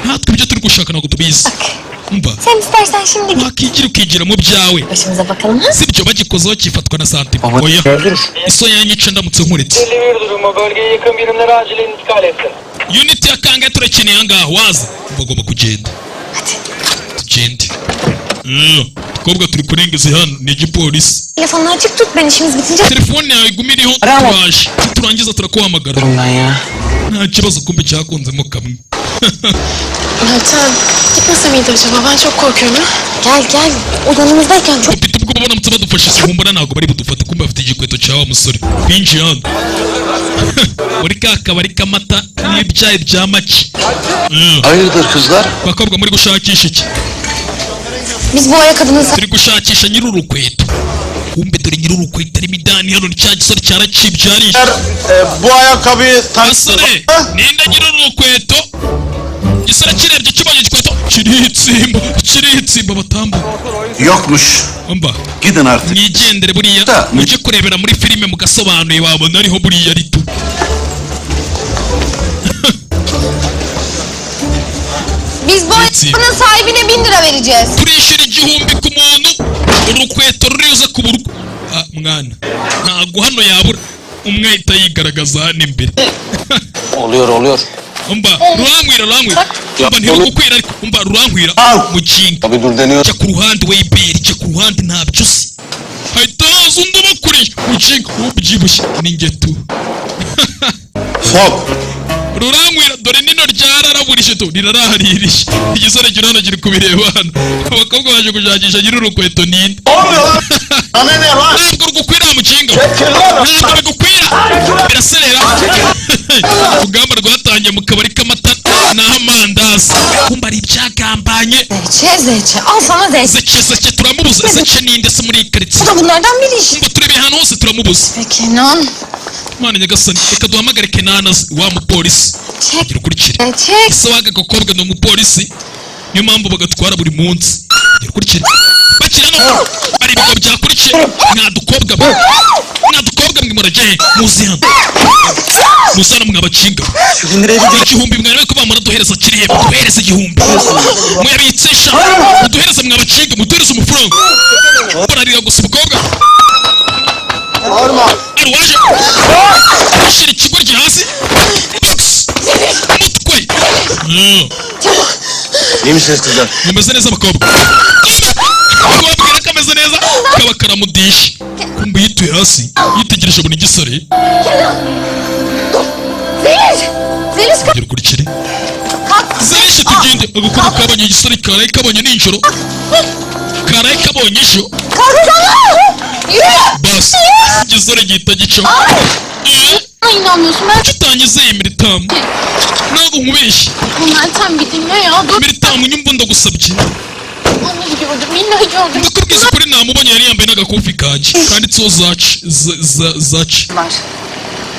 Natwe ibyo turi gushaka ntabwo tubizi. Umva, Sen istersen şimdi git. Wakigira ukigira mu byawe. Başımıza bakalım ha. Sibyo, bagikozeho kifatwa na santima. Baba Oya, öldürür. iso yanyica ndamutse nkuretse. 51 durumu, bölgeye yakın birimler acilen intikal etsin. Unit ya kangahe turakeneye ahangaha? Waza bagomba kugenda. Hadi. Tugende. Tukobwa turi kurengeza hano ni igipolisi. Telefonunu açık tut, ben işimiz bitince Telefone yawe igume iriho, Arama. turaje, turangiza turakuhamagara. Ben ya. Nta kibazo. Kumbe cyakunzemo kamwe. Meltem, gitmese miydi acaba? Ben çok korkuyorum ha. Gel gel. O yanımızdayken çok Mfite ubwoba baramutse badufashe. Sihumbara, ntabwo bari budufate. Kumbe bafite igikweto cya wa musore. Binjiye hano muri ka kabari k'amata n'ibyayi bya make. Hayırdır kızlar? Bakobwa, muri gushakisha iki? Biz bu ayakkabının Turi gushakisha nyiri urukweto. Kumbe dore nyiri urukweto arimo idani hano, ni cya gisore cyaracibye arishe. Bu ayakkabıyı Basore, ninde nyiri urukweto? Gisore kirebye, kibonye igikweto, kiritsimba, kiritsimba batambuka. Yokmuş. Umva, Gidin artık. mwigendere buriya, Da. mujye kurebera muri filime mugasobanuye, wabona ariho buriya ari tu. Biz bu ayakkabının sahibine 1.000 lira vereceğiz. Turishyura 1000 ku muntu urukweto ruriza ku burwa. Ah, mwana, ntabwo hano yabura umwe ahita yigaragaza hano imbere. Oluyor oluyor. Umva, rurankwira, rurankwira. Umva, ntirugukwira ariko umva rurankwira muginga. Abi dur deniyor. Jya ku ruhande wibere, jya ku ruhande, ntabyo uzi. Hahita haza undi ubakuriye muginga ubyibushye ni ngetu. Fok. Rurankwira, dore nino ryararaburije tu, rirarahaririye. Igisore kiri hano kiri kubireba hano. Abakobwa baje gushakisha nyiri urukweto ninde. Olmuyor lan. Sana ne lan? Ntabwo rugukwira mukinga, Çekil lan. ntabwo bigukwira, biraserera. Urugamba rwatangiye mu kabari k'amata n'amandazi, kumba ari ibyagambanye. Zece zece. Al sana zece. Zece zece, turamubuza. Zece ninde se muri iyi karitsiye? Bu da bunlardan biri işte. Ngo turebe ahantu hose, turamubuza. Be Kenan. Mwana nyagasani, reka duhamagare Kenana wa mupolisi. Çek. Gira ukurikire. Çek. Ese waga gakobwa ni umupolisi, niyo mpamvu bagatwara buri munsi. Gira ukurikire, bakiri hano hari ibigo byakurikiye. Mwa dukobwa mwe, mwa dukobwa mwe, Murajya he? Muzi hano, muzi hano mwabakinga. 1000 mwari ko bamuraduhereza kiri he? Muduhereze 1000, muyabitse sha, muduhereze mwabakinga, muduhereze umufaranga. Bararira gusa. Umukobwa ari waje ashyira ikigoryi hasi, box umutwe. İyi misiniz kızlar? Mumeze neza abakobwa? Kubabwira ko ameze neza kaba karamudisha. Kumbe yituye hasi yitegereje buri gisore. Zeliş! Zeliş. Gira ukurikire Zeliş, tugende. Agakobwa kabonye igisore, karaye kabonye nijoro, karaye kabonye ejo. Kalksana! Yürü! Basi igisore gihita gicaho. İnanmıyorsun ben. Kuki utanyizeye Miritamu? Ntabwo nkubeshye. Meltem bir dinle ya. Dur. Miritamu, nyumva, ndagusabye. Vallahi gördüm. Billahi gördüm. Ndakubwiza ukuri, namubonye, yari yambaye n'agakofi kanjye kanditseho zaci zaci. Var.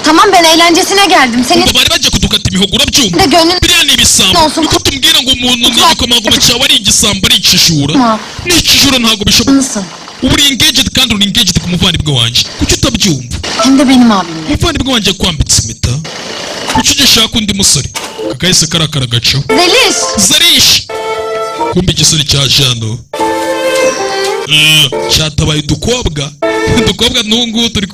Tamam, ben eğlencesine geldim. Senin Umva, bari bagiye kudukata imihogo, urabyumva? de gönlün Biriya ni ibisambo. Olsun. Niko tubwira ngo umuntu ni igikomangoma cyawe ari igisambo, ari ikijura? Ma. Ni ikijura, ntabwo bishoboka. Mısın? Uba uri engaged, kandi uri engaged ku muvandimwe wanjye, kuki utabyumva? Hem de benim abimle. Umuvandimwe wanjye yakwambitse impeta, kuki ugishaka undi musore? Kakahise karakara gacaho. Zeliş! Zarish, kumbe igisore cya jano cyatabaye udukobwa, udukobwa n'ubu ngubu turi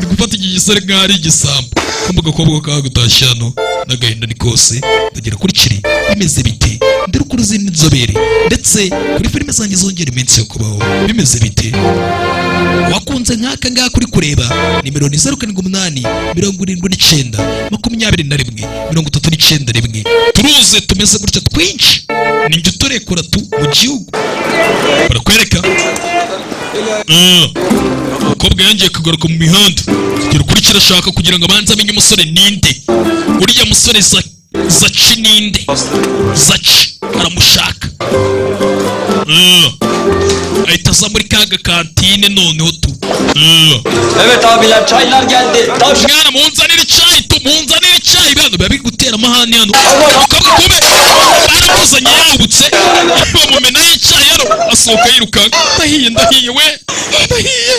gufata iki gisore nk'aho ari igisambo. Kumbe agakobwa kagutashye hano n'agahinda ni kose. Ndagera kuri kiri bimeze bite? Ndere kuri izindi nzobere ndetse kuri filime zanjye zongera iminsi yo kubaho, bimeze bite? Wakunze nk'aka ngaka uri kureba, nimero ni 0787922391. Turuze tumeze gutya twinshi, ni njye uturekura tu mu gihugu. Barakwereka umukobwa yongeye kugaruka mu mihanda kugira ukuri kirashaka kugira ngo abanze amenye umusore ninde, uriya musore Zaci ninde. Zaci aramushaka. Ahita aza muri ka gakantine noneho tu. Evet abiler, çaylar geldi. Tavşan. Mwana, munzanire icyayi tu, munzanire icyayi. Bano biba biri gutera amahane hano. Umukobwa kumbe baramuzanye yahubutse, bamumenaho icyayi hano, asohoka yirukanka: "Ndahiye, ndahiye we, ndahiye,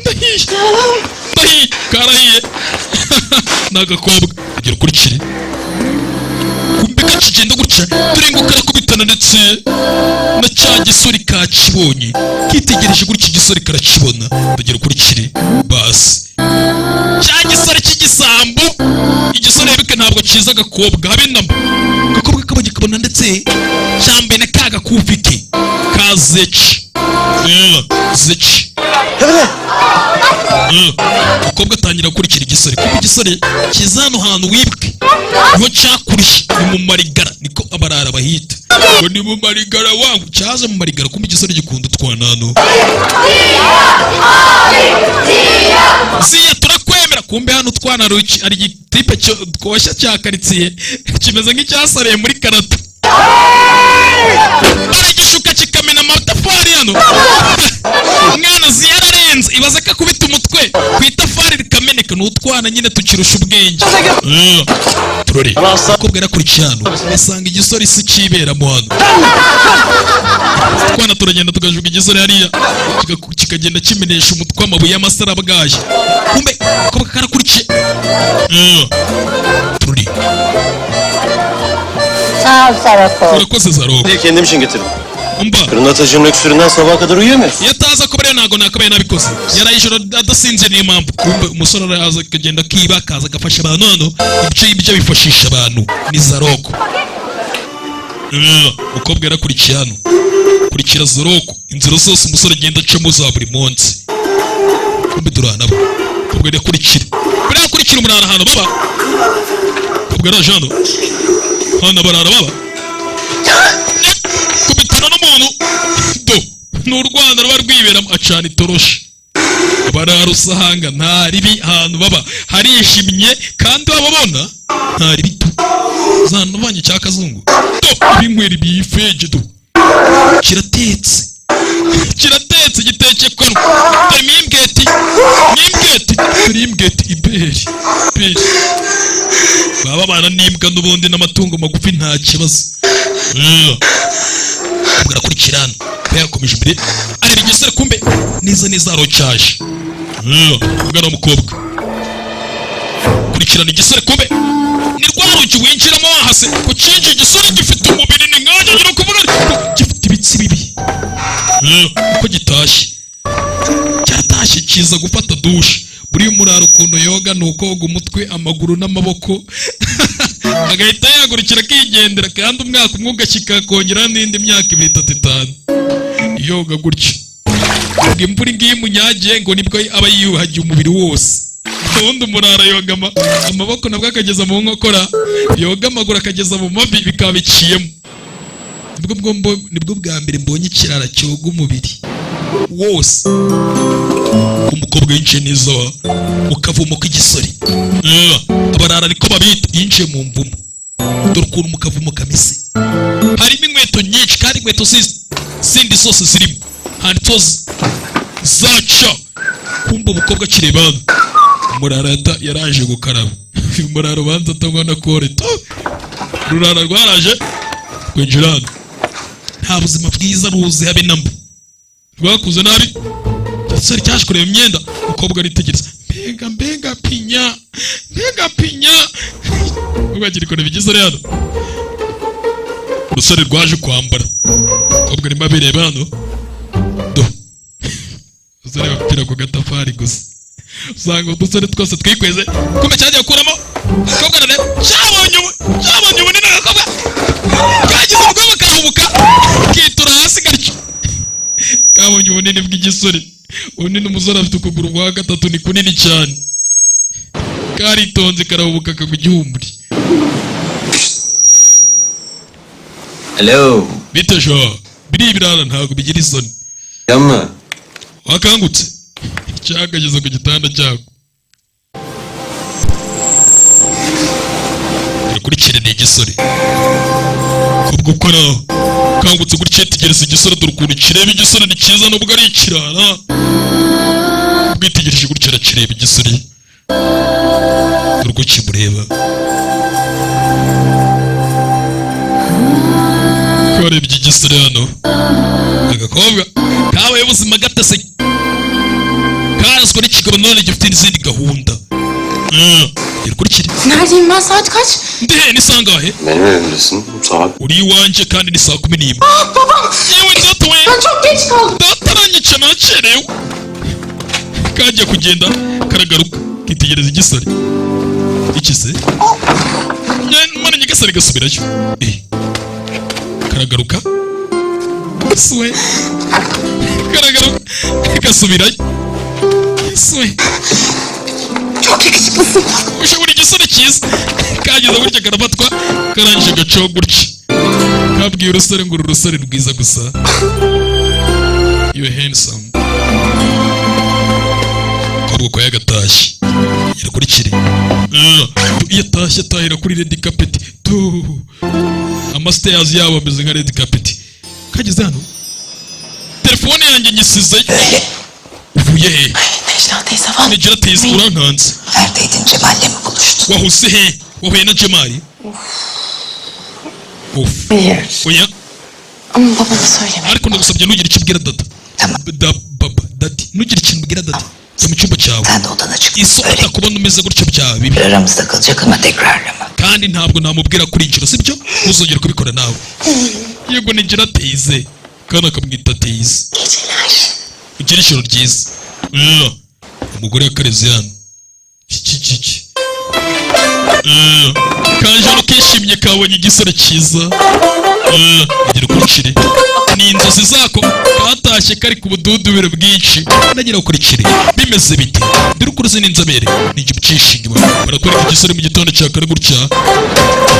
ndahiye, ndahiye!" Karahiye, ni agakobwa. Kugira ukurikire, kumbe kakigenda gutya, dore ngo karakubitana ndetse na cya gisore kakibonye, kitegereje gutya igisore karakibona. Ndagira ukurikire, basi cya gisore cy'igisambo, igisore bike ntabwo kiza agakobwa habe namba. Agakobwa kabonye kabona ndetse cyambaye na ka gakufi ke ka zeci. Zeci. Umukobwa atangira gukurikira igisore, kuko igisore kiza hano hantu wibwe niho cyakuriye, ni mu marigara, niko abarara bahita ngo ni mu marigara wangu. Cyaje mu marigara, kumbe igisore gikunda utwana hano. Ziya, turakwemera. Kumbe hano utwana hari igitipe twoshya cya karitsiye kimeze nk'icyasariye muri karate, baragishuka kikamena amatafari hano. Mwana, Ziya ararenze, ibaze ko akubita umutwe ku itafari rikameneka. Ni utwana nyine tukirusha ubwenge. Turore, umukobwa yarakurikiye hano, asanga igisore isi kiberamo hano. Utwana turagenda tugajuga igisore hariya, kikagenda kimenesha umutwe amabuye y'amasarabwayi. Kumbe akobwa karakurikiye. Turore. Sağ ol Sarako. Urakoze Zaroko. Değil, kendim için getirdim. Umva. Kırnatacının öksürüğünden sabaha kadar uyuyamıyorsun. Iyo ataza kuba rero ntabwo nakabaye nabikoze, yaraye ijoro adasinziriye, niyo mpamvu. Kumbe umusore araza akagenda akiba, akaza agafasha abantu hano, ibyo ibyo bifashisha abantu ni Zaroko. Umukobwa yarakurikiye hano, kurikira Zaroko inzira zose umusore agenda acamo za buri munsi. Kumbe turana nabo. Umukobwa yakurikira, buriya akurikira umurara ahantu baba. Umukobwa yaraje hano, hano barara baba, kubitana n'umuntu do ni u Rwanda ruba rwiberamo, acana itoroshi, barara usanga nta ribi ahantu baba, harijimye kandi bababona nta ribi tu zanubanye cya kazungu do ibinywera ibiyifeje do, kiratetse, kiratetse, giteke kanwa. Dore mimbweti, mimbweti, dore imbweti, iberi iberi, baba babana n'imbwa n'ubundi n'amatungo magufi, nta kibazo. Bwarakurikira hano, yakomeje imbere areba igisore, kumbe neza neza arocyaje umwana w'umukobwa. Kurikirana igisore, kumbe ni rwa rugi winjiramo wahase ku kinji. Igisore gifite umubiri ni nkanjye, ngira kuvuga gifite ibitsi bibi. Uko gitashye, cyaratashye kiza gufata dushe. Buriya umurara ukuntu yoga ni ukoga umutwe, amaguru n'amaboko, agahita yahagurukira akigendera. Kandi umwaka umwe ugashyika, akongeraho n'indi myaka 2, 3, 5 yoga gutyo. Ubwo imvura ngiyi imunyagiye ngo nibwo aba yiyuhagiye umubiri wose. Ubundi umurara yoga amaboko nabwo akageza mu nkokora, yoga amaguru akageza mu mavi, bikaba biciyemo. Nibwo bwa mbere mbonye ikirara cyoga umubiri wose. Umukobwa yinjiye neza mu kavumo k'igisore. Abarara ariko babita. Yinjiye mu mvumo, dore ukuntu mu kavumo kameze. Harimo inkweto nyinshi, kandi inkweto zindi zose zirimo handitseho zaca. Kumva umukobwa akireba hano, umurara yaraje gukaraba. Uyu murara ubanza atanywa na kore to. Rurara rwaraje kwinjira hano, nta buzima bwiza ruzi habe na mba, rwakuze nabi. Igisore cyaje kureba imyenda, umukobwa aritegereza: "Mbega, mbega pinya, mbega pinya!" Ubwo akiri kureba igisore hano, urusore rwaje kwambara. Umukobwa arimo abireba hano, do umusore bapfira ku gatafari gusa. Usanga udusore twose twikweze. Kumbe cyagiye gukuramo, umukobwa arareba, cyabonye ubunini. Agakobwa kagize ubwoba, kahubuka kitura hasi gatyo. Kabonye ubunini bw'igisore, ubunini umusore afite, ukuguru kwa gatatu ni kunini cyane. Karitonze karahubuka kagwa igihumuri. Hello. Bite jo? Biriya ibirara ntabwo bigira isoni. Yanma. Wakangutse cyakageze ku gitanda cyako. Irakurikirana igisore kubwo ukora kangutse gutya, yitegereza igisore. Dore ukuntu kireba igisore, ni cyiza nubwo ari ikirara. Ubwitegereje gutya arakireba igisore, dore uko kimureba. Karebye igisore hano, agakobwa kabaye ubuzima gatese, karazwa n'ikigabo none gifite n'izindi gahunda. Irakurikira. Neredeyim ben, saat kaç? Ndi he? Ni sangahe? Benim evimdesin. Saat Uri iwanjye kandi ni saa 11. Ah babam! Yewe data we! Ben çok geç kaldım. Data aranyica, nakerewe. Kajya kugenda karagaruka, kitegereza igisore. Iki se mana? Nyagasare! Gasubirayo. Karagaruka suwe, karagaruka gasubirayo suwe. Çok yakışıklısın. Ushobora igisore cyiza. Kageze gutya karafatwa, karangije gacaho gutya. Kabwiye urusore ngo uru rusore rwiza gusa, you handsome. Kobwa ko yagatashye irakurikire. Iyo atashye atahira kuri red carpet tu. Amastairs yabo ameze nka red carpet. Kageze hano, telefone yanjye nyisize. Uvuye he? Necla teyze var. Necla teyze, urankanze. Neredeydin, Cemal'le mi buluştun? Wahuze he? Wahuye na Jemali? Of. Hayır. Oya. Ama babana söyleme. Ariko ndagusabye, ntugire icyo ubwira dada. Tamam. Da baba, daddy, ntugire ikintu ubwira daddy. Jya mu cyumba cyawe. Sen de odana çık. Iso atakubona umeze gutyo byaba bibi. Aramızda kalacak ama tekrarlama. Kandi ntabwo namubwira kuri inshuro, sibyo? Ntuzongere kubikora nawe. Yego, nigira teyze, kandi akamwita teyze. Geceler. Ugire ijoro ryiza. Umugore yakareze hano iki iki iki. Kajoro kishimye, kabonye igisore cyiza. Gira ukurikire, ni inzozi zako. Katashye kari ku bududubiro bwinshi. Nagira ukurikire bimeze bite? Dore ukuruzi n'inzobere ni ibyishimo. Barakwereka igisore mu gitondo cya kare gutya,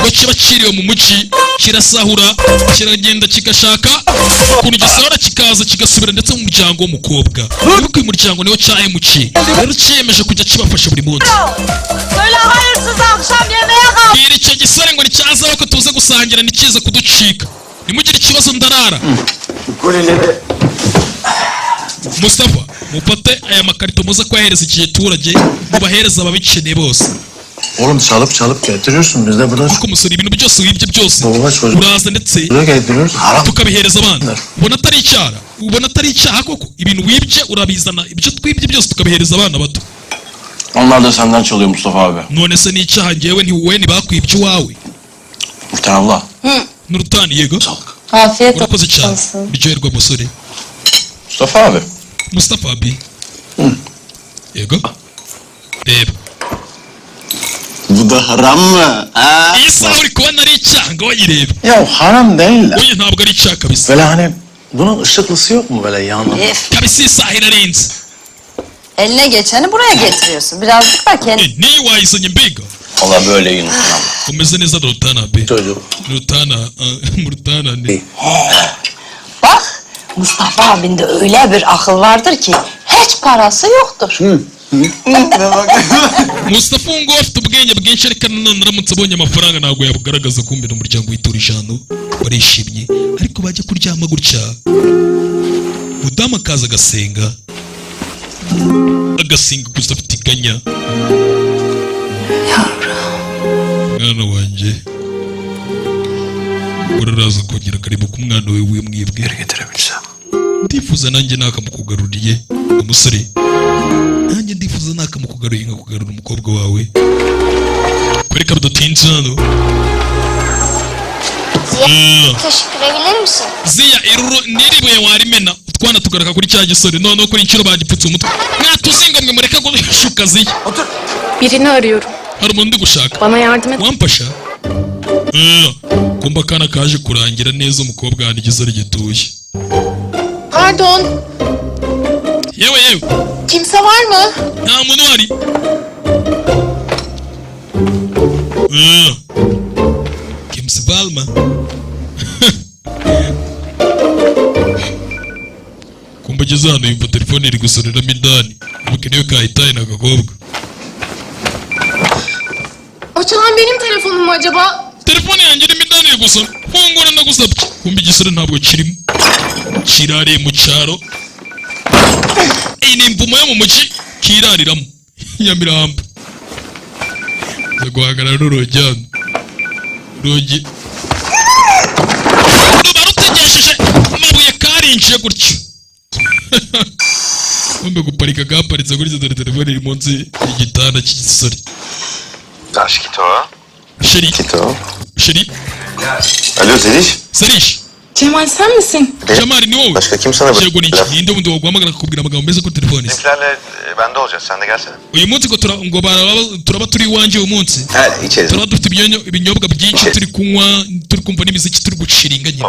ngo kiba kiriwe mu mujyi, kirasahura, kiragenda kigashaka ukuntu gisahura, kikaza kigasubira ndetse mu muryango w'umukobwa. Wibuke uyu muryango niwo cyahemukiye, rero cyiyemeje kujya kibafasha buri munsi. Söyle hayırsız akşam yemeğe kal. Bwira icyo gisore ngo nicyazaho ko tuze gusangira, ntikize kuducika. Nimugire ikibazo, ndarara. Mustafa, mufate aya makarito muze kuyahereza iki giturage, mubahereza ababikeneye bose. Oğlum çalıp çalıp getiriyorsun. Biz de burada Ariko umusore, ibintu byose wibye byose Baba çocuk. uraza ndetse Buraya getiriyoruz. Haram. tukabihereza abana. Ubona atari icyaha? Ubona atari icyaha koko? Ibintu wibye urabizana, ibyo twibye byose tukabihereza abana bato. Onlar da senden çalıyor Mustafa abi. None se ni icyaha? Ngewe ntiwowe ntibakwibye iwawe? Nurten abla. Nurutani, yego. Afiyet Urakoze cyane. olsun. Biryoherwa musore. Mustafa abi. Mustafa abi, yego, reba. Bu da haram mı? Ha? Iyi saha uri kubona ari icyaha? Ngo wayirebe. Ya haram değil de. Oya, ntabwo ari icyaha kabisa. Böyle hani bunun ışıklısı yok mu böyle yanında? Ef, Kabisa iyi saha irarenze. Eline geçeni buraya getiriyorsun. Birazcık da kendi Eh, niyo wayizanye mbega. Valla böyle iyi Nurten abla. Umeze neza Rutana be. Çocuk. Rutana, Murtana ne? Bak, Mustafa abinde öyle bir akıl vardır ki hiç parası yoktur. Mustafa ngo afite ubwenge bwinshi, ariko nanone aramutse abonye amafaranga ntabwo yabugaragaza. Kumbera umuryango witurije hano barishimye, ariko bajya kuryama gutya, mudamu akaza agasenga, agasenga gusa afite iganya. Mwana wanjye, uraraza kongera akareba ko umwana we wimwibwe. Geri getirebilsem. Ndifuza nanjye nakamukugaruriye umusore, nanjye ndifuza nakamukugaruriye nkakugarura umukobwa wawe. Kwereka bidatinze hano. Ziya, taşı kırabilir misin? Ziya, iruru n'iribuye warimena? Utwana tugaruka kuri cya gisore. Noneho kuri inshuro bagipfutse umutwe. Mwatuzinga mwe, mureke gushuka Ziya. Birini arıyorum. Hari umuntu ndi gushaka. Bana yardım et. Wamfasha? Kumba akana kaje kurangira neza umukobwa ahantu igisore gituye. Pardon. Yewe yewe. Kimse var mı? Nta muntu uhari. Kimse var mı? Kumba ageze hano yumva telefone iri gusoneramo indani. Umukene we kahitaye ni agakobwa. O çalan benim telefonum mu acaba? Telefone yanjye irimo indani iri gusona, fungura ndagusabye. Kumba igisore ntabwo kirimo, kirariye mu cyaro. Iyi ni imvumo yo mu mujyi kirariramo Nyamirambo. Nza guhagarara n'urugi hano, urugi ruba rutegesheje amabuye, karinjiye gutyo. Kumbe guparika kaparitse gutyo. Dore telefone iri munsi y'igitanda cy'igisore. Aşkito. Chéri. Kito. Chéri. Alo Zeliş. Zeliş. Cemal sen misin? Jamali, ni wowe? Başka kim sana Yego, ni iki? Ninde wundi waguhamagara akakubwira amagambo meza kuri telefone se? Bizimkilerle bende olacağız. Sen de gelsene. Uyu munsi ngo ngo turaba turi iwanjye uyu munsi. He içeriz. Turaba dufite ibinyobwa byinshi, turi kunywa, turi kumva n'imiziki, turi guciringa nyine.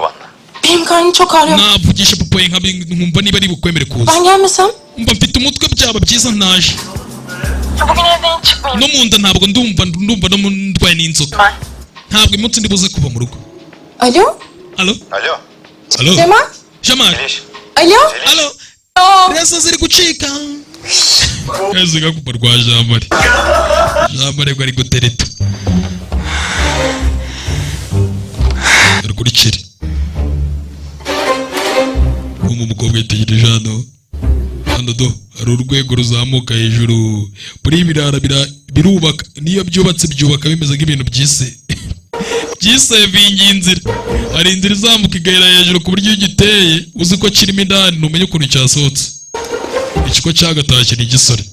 Benim karnım çok ağrıyor. Navugisha papa nkumva niba ari bukwemere kuza. Ben gelmesem? Mba mfite umutwe, byaba byiza ntaje. Bugün evden hiç çıkmayayım No mu nda ntabwo ndumva no mu ndwaye n'inzoka. Ben. Ntabwo uyu munsi ndibuze kuva mu rugo. Alo? Alo. Alo. Alo. Cemal? Jamal. Alo? Alo. Rezo ziri gucika. Kazi gakupa rwa Jamari. Jamari ngo ari gutereta. Dore kurikire. Kumva umukobwa yitegereje hano. Hano do hari urwego ruzamuka hejuru. Muri ibirara birubaka, niyo byubatse byubaka bimeze nk'ibintu byise byisevingi inzira. Hari inzira izamuka igahera hejuru, ku buryo iyo ugiteye uzi ko kirimo indani ntumenye ukuntu cyasohotse. Ikigo cyagatashye ni igisore.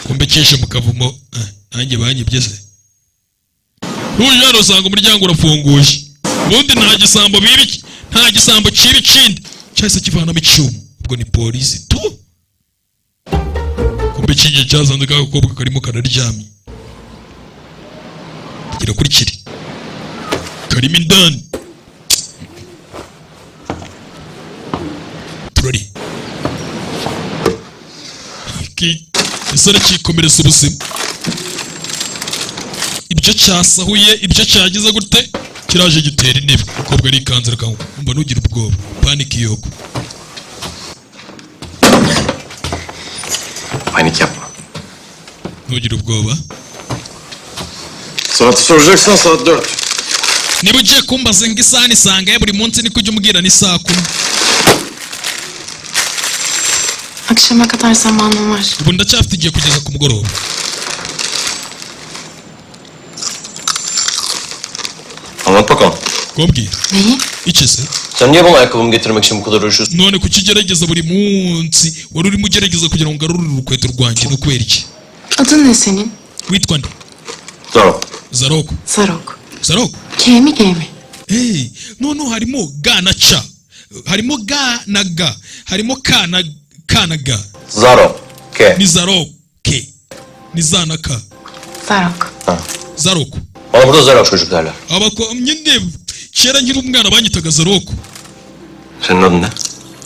Kumbe cyishe mu kavumo. Nanjye banyibye se? Ntuje hano usanga umuryango urafunguye. Ubundi nta gisambo biba nta gisambo kiba ikindi cyahise kivanamo icyuma. Ubwo ni polisi tu. Kumbe ikingi cyazanze ka gakobwa karimo kararyamye. Tugera kuri kiri karimo indani turari. Igisore cyikomereza ubuzima, ibyo cyasahuye, ibyo cyagize gute, kiraje gitera intebe. Umukobwa arikanze, akanguka. Umva, ntugire ubwoba, panik yok. Panik yapma. Ntugire ubwoba. Saati soracaksan saat 4. Niba ugiye kumbaza ngo isaha nisanga ya buri munsi, niko ujya umbwira ni saa 10. Akşama kadar zamanım var. Ubu ndacyafite igihe kugeza ku mugoroba. Anlat bakalım. Kumbwira. Neyi? Iki se? Sen niye bana ayakkabımı getirmek için bu kadar uğraşıyorsun? None kuki ugerageza buri munsi, wari urimo ugerageza kugira ngo ngarurire urukweto rwanjye, ni ukubera iki? Adın ne senin? Witwa nde? Zarok. Zaroko. Zarok. Zaroko. K mi G mi? Hey, noneho harimo ga na c, harimo ga na g, harimo k na k na g. Zarok. K. Ni Zarok, K ni za na k. Zarok. Zaroko. Bana burada Zarok çocuk derler. Abako nyine kera nkiri umwana banyitaga Zaroko. Senin adın ne?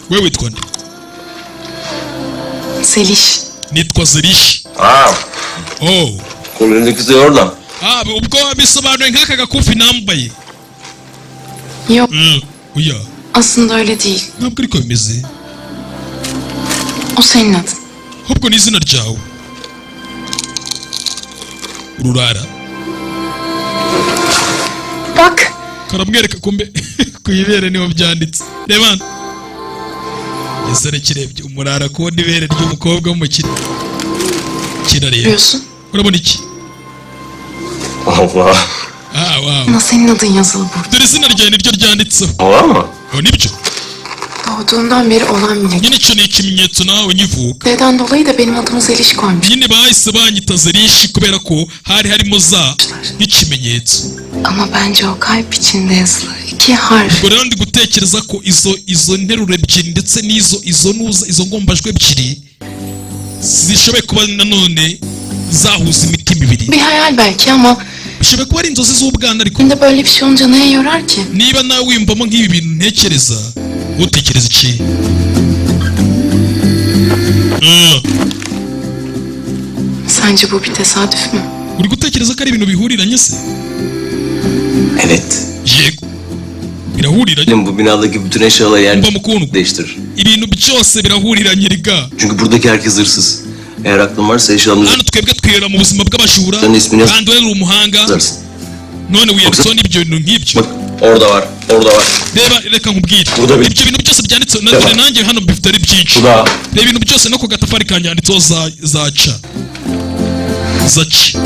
We witwa nde? Zeliş. Nitwa Zeliş. Aa. Oh. Kolundaki Z oradan. Ah, ubwo bisobanuye nk'aka gakufi nambaye. Yok. Oya. Aslında öyle değil. Ntabwo ariko bimeze. O senin adın. Ahubwo ni izina ryawe. Ururara. Bak. Karamwereka, kumbe ku ibere niho byanditse. Reba hano. Igisore kirebye umurara kubona ibere ry'umukobwa w'umukire, kirareba. Biliyorsun. Urabona iki? Allah. Ah, wow. Ama senin adın yazılı burada. Dore izina ryawe niryo ryanditseho. Allah mı? Oh, nibyo. Doğduğundan beri olan bir Nyine icyo ni ikimenyetso nawe nkivuka. Neden dolayı da benim adımı Zeliş koymuş. Nyine bahise banyita Zerishi kubera ko hari harimo za nk'ikimenyetso. Ama bence o kalp içinde yazılı iki harf. Ubwo rero ndi gutekereza ko izo nteruro ebyiri ndetse n'izo izo nuza izo ngombajwi ebyiri zishoboye kuba nanone zahuza imitima ibiri. Bir hayal belki ama Bishobora kuba ari inzozi z'ubwana, ariko şimdi böyle bir şey olunca neye yorar ki? Niba nawe wiyumvamo nk'ibi bintu ntekereza, utekereza iki? Sence bu bir tesadüf mü? Uri gutekereza ko ari ibintu bihuriranye se? Evet. Yego, birahuriranye. Benim bu binadaki bütün eşyalar yer Mba mukundwa, değiştirir. Ibintu byose birahuriranye riga. Çünkü buradaki herkes hırsız. Eğer aklın varsa eşyaların Hano twebwe twibera mu buzima bw'abajura, Sen ismini yaz- kandi wowe uri umuhanga. Yazarsın. None wiyanditseho n'ibyo bintu nk'ibyo. Bak orada var, orada var. Reba, reka nkubwire. Burada bir- Ibyo bintu byose byanditseho na Reba. dore nanjye hano bifite ari byinshi. Burada. Reba ibintu byose, no ku gatafari kanjye handitseho za za ca za c.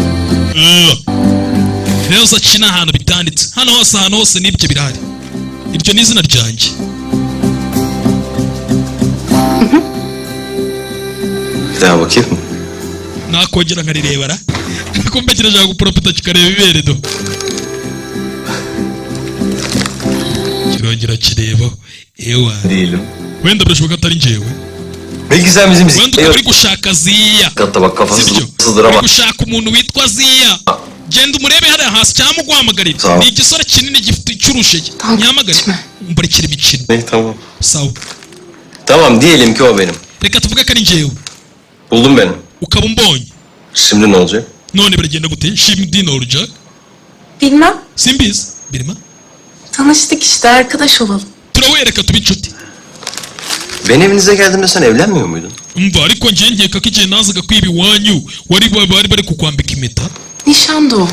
Rero za c ni ahantu bitanditse hano hose, ahantu hose n'ibyo birahari. Iryo ni izina ryanjye. Bir daha bakayım mı? Nakongera nkarirebara kumbe kirashaka guporopota, kikareba ibere do, kirongera kireba ewa. Değilim. Wenda birashoboka atari njyewe. Belki sen bizim Wenda ukaba uri gushaka Ziya. Katta bak kafası Sibyo? sızdır Uri ama. gushaka umuntu witwa Ziya, genda umurebe hariya hasi cyangwa uguhamagarire. Sawa. Ni igisore kinini gifite icy'urushege, ntihamagare mbarekere imikino. Ne tamam. Sawa. Tamam, diyelim ki o benim. Reka tuvuge ko ari njyewe. Buldun beni. Ukaba umbonye. Şimdi ne olacak? None biragenda gute? Şimdi ne olacak? Bilmem. Simbizi birima. Tanıştık işte, arkadaş olalım. Turawereka tube inshuti. Ben evinize geldiğimde sen evlenmiyor muydun? Umva, ariko njye nkeka ko igihe nazaga kwiba iwanyu wari bari bari kukwambika impeta. Nişandı o.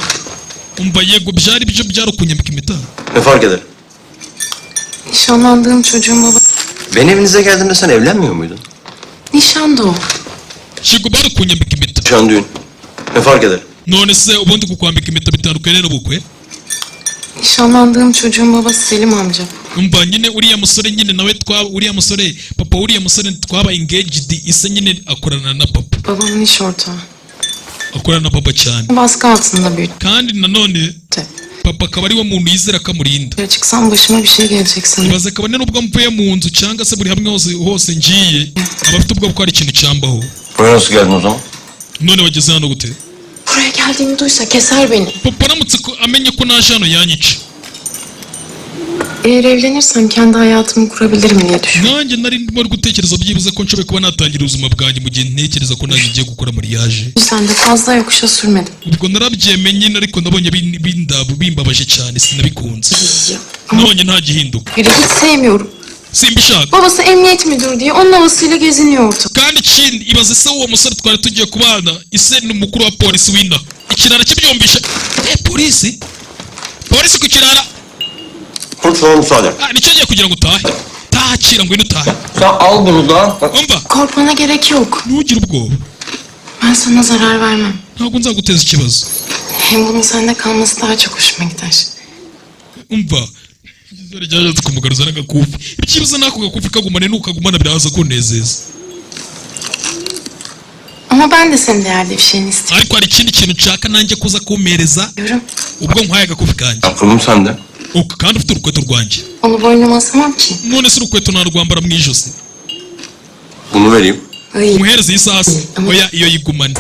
Umva, yego, byari byo, byari ukunyambika impeta. Ne fark eder? Nişanlandığım çocuğun baba. Ben evinize geldiğimde sen evlenmiyor muydun? Nişandı o. Yego, bari kunyambika impeta. Nişan düğün. Ne fark eder? None se ubundi kukwambika impeta bitandukanye n'ubukwe? Nişanlandığım çocuğun babası Selim amca. Umva nyine, uriya musore nyine nawe twa uriya musore, papa uriya musore twaba engaged, ise nyine akorana na papa. Babamın iş ortağı. Akorana na papa cyane. Baskı altında büyüttü. Kandi nanone papa akaba ari we muntu yizera ko amurinda. Dışarı çıksam başıma bir şey gelecek sanırım. Ibaze kabone n'ubwo mvuye mu nzu cyangwa se buri hamwe hose hose ngiye, aba afite ubwoba ko hari ikintu cyambaho. Buraya nasıl geldin o zaman? None wageze hano gute? Buraya geldiğimi duysa keser beni. Papa aramutse amenye ko naje hano yanyica. Eğer evlenirsem kendi hayatımı kurabilirim diye düşünüyorum. Nanjye nari ndimo gutekereza byibuze ko nshoboye kuba natangira ubuzima bwanjye mu gihe ntekereza ko nanjye ngiye gukora mariage. O yüzden de fazla yokuşa sürmedim. Ubwo narabyemeye nyine, ariko nabonye bimbabaje cyane, sinabikunze, nabonye nta gihinduka. Biri hiç sevmiyorum. Simbishaka. Babası emniyet müdürü diye onun havasıyla geziniyor ortada. Kandi ikindi, ibaze se uwo musore twari tugiye kubana ise ni umukuru wa polisi w'ina. Ikirara kibyumvishe, polisi, polisi ku kirara. Kurtulana müsaade. Ah, nicyo ngiye kugira ngo utahe, taha, akira, ngwino utahe. Sen al bunu da. Bak. Umva. Korkmana gerek yok. Ntugire ubwoba. Ben sana zarar vermem. Ntabwo nzaguteza ikibazo. Hem bunun sende kalması daha çok hoşuma gider. Umva, igisore cyashatse kumugaruza n'agakufi. Ibyibuze n'ako gakufi kagumane, nukagumana biraza kunezeza. Ama ben de senin değerli bir şeyini istiyorum. Ariko hari ikindi kintu nshaka nanjye kuza kumpereza ubwo nkwaye agakufi kanjye. Aklım sende. Kandi ufite urukweto rwanjye. Onu boynuma asamam ki. None se urukweto narwambara mu ijosi? Bunu vereyim. Umuhereza iyi saha se? Oya, iyo yigumane.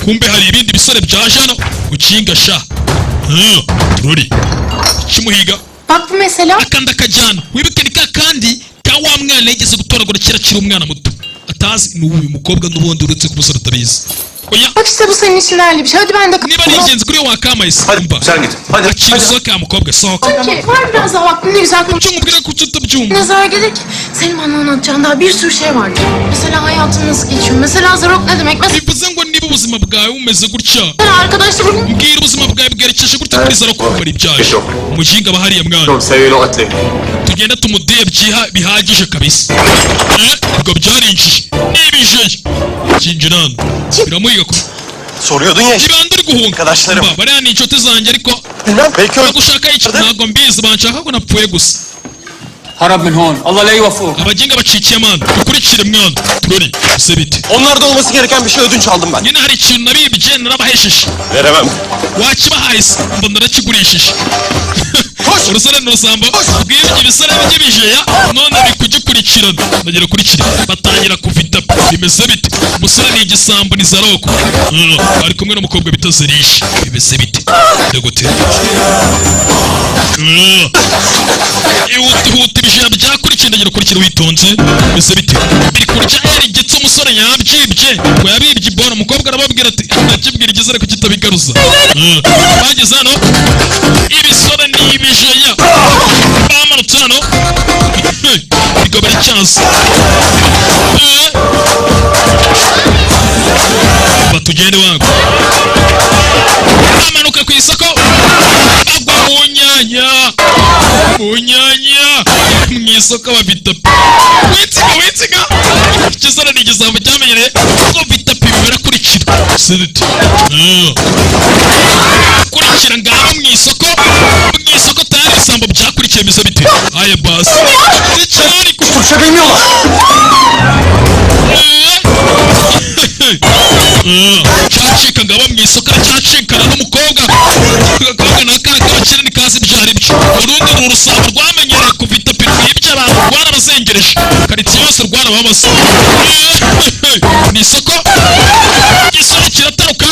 Kumbe hari ibindi bisore byaje hano ukinga sha. Turori kimuhiga. Bak bu mesela. Akandi akajyana, wibuke ni ka kandi ka wa mwana yigeze gutoragura kera akiri umwana muto, atazi ni uyu mukobwa n'ubundi, uretse ko umusore atabizi. Oya. Bak işte bu senin için değerli bir şey. Hadi ben de Niba ari ingenzi kuri we wakamaye se? Umva. Sen git. Hadi. Akira, usohoke ya mukobwa, sohoka. Ki var biraz daha vaktin, ne güzel konuş. Ibyo nkubwira ko utabyumva. Ne zarar gelir ki? Senin bana anlatacağın daha bir sürü şey var. Mesela hayatın nasıl geçiyor? Mesela zarok ne demek? Mesela Bivuze ngo niba ubuzima bwawe bumeze gutya, arkadaşlar mbwira ubuzima bwawe bwerekeje gutya kuri zara gukora ibyaje umukinga aba hariya mwana. Çok seviyeli atli. Tugenda tumudiye byiha bihagije kabisa. Ubwo byarinjiye nibijeye kinjira hano biramuhiga ko Soruyordun ya. Ibanda uri guhunga. Arkadaşlarım. Mba, bariya ni inshuti zanjye, ariko Bilmem belki öyle. bagushaka iki? Ntabwo mbizi, banshaka ko napfuye gusa. هرب من هون الله لا يوفقه. Abaginga bacikiye mwana, ukurikire mwana, turori se bite? Onlarda olması gereken bir şey ödünç aldım ben. Nyine hari ikintu nabibye, narabahesheje. Veremem. Wakibahaye se? Mbona narakigurishije. Urusore ni urusambo rwibye ibisore by'ibijeya, none biri kugikurikirana. Ndagera kurikira batangira kuvita. Bimeze bite? Umusore ni igisambo, ni zaroko. Ari kumwe n'umukobwa bita Zerisha. Bimeze bite? Ndagute ihute ihute, ibijeya byakurikiye. Ndagera kurikira witonze. Bimeze bite? Biri kurya erigetse. Umusore yabyibye, ngo yabibye ibora. Umukobwa arababwira ati ndakibwira igisore kukitabigaruza. Bageze hano, ibisore ni ibijeya bamanutse hano, bigabo biracyaza. Batugende wangu, bamanuka ku isoko, bagwa mu nyanya, mu nyanya mu isoko bafite witsiga witsiga. Igisore ni igisambo cyamenyereye ko bitapi birakurikira siriti kurikira ngaho mu isoko, mu isoko tayari ibisambo byakurikiye. Bimeze bite? Aya basi zikirari. Türkçe bilmiyorlar. Cyacika ngabo mu isoko, aracyacikana n'umukobwa. Agakobwa ni akana k'abakire, ntikazi ibyo ari byo. Urundi ni urusambo rwamenyereye kuva itapi rwibye abantu, rwarabazengereje karitsiye yose, rwarabamaze. Ni isoko, igisore kirataruka.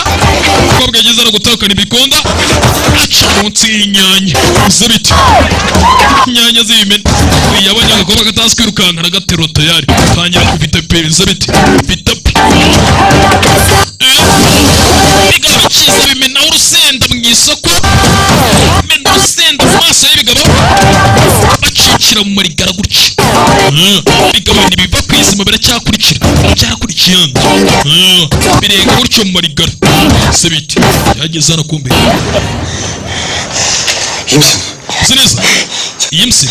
Umukobwa yagize ari gutaruka, ntibikunda, aca munsi y'inyanya. Bize bite? Inyanya z'ibimene. Yabonye agakobwa katazi kwirukanka, aragaterura, tayari tangira kuva itapi. Bize bite? Itapi bigabo bikiza, bimena urusenda mu isoko, bimena urusenda mu maso y'ibigabo, bacikira mu marigara gutya. Bigabo ntibiva ku izima, biracyakurikira, byarakurikiye hano. Birenga gutyo mu marigara. Se bite? Byageze hano kumbe. İyi misin? Uzi neza? İyi misin?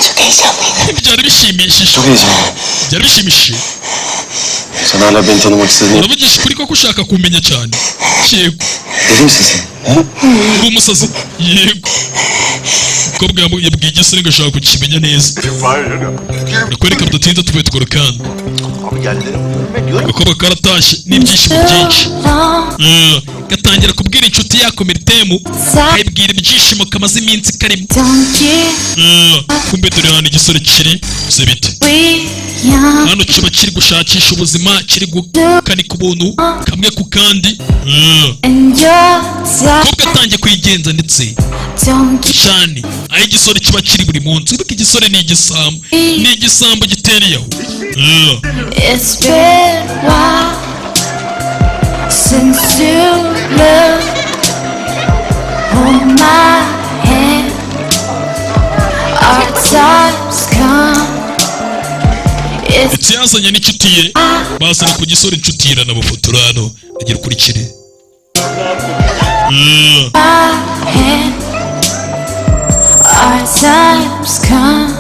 Çok heyecanlıydım. Byari bishimishije. Çok heyecanlı. Byari bishimishije. Sen hala beni tanımak istediğini... Uravugisha ukuri koko, ushaka kumenya cyane? Yego. Deli misin sen? Ha? Uri umusazi? Yego. Umukobwa yabwiye igisore ngo ashaka kukimenya neza. Nakwereka bidatinze, tuvuye tugaruka hano. Agakobwa karatashye n'ibyishimo byinshi. Gatangira kubwira inshuti yako Miritemu, kayibwira ibyishimo kamaze iminsi karimo. Kumbe dore hano igisore kiri se bite? Hano kiba kiri gushakisha ubuzima, kiri gukanika ubuntu kamwe ku kandi. Umukobwa atangiye kwigenza ndetse cyane aho igisore kiba kiri buri munsi. Ariko igisore ni igisambo, ni igisambo gitereye aho. It's been a while since you left. Hold my hand. Our time's come. It's Ndetse yazanye n'inshuti ye, bazana ku gisore, inshuti ye iranabafotora hano agira ukurikire. My hand. Our time's come.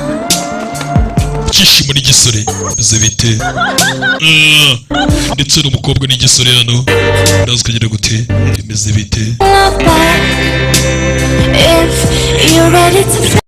Ibyishimo n'igisore bimeze bite? Ndetse n'umukobwa n'igisore hano, uraza ukagira gute? Bimeze bite? Love back. If you're ready to fly.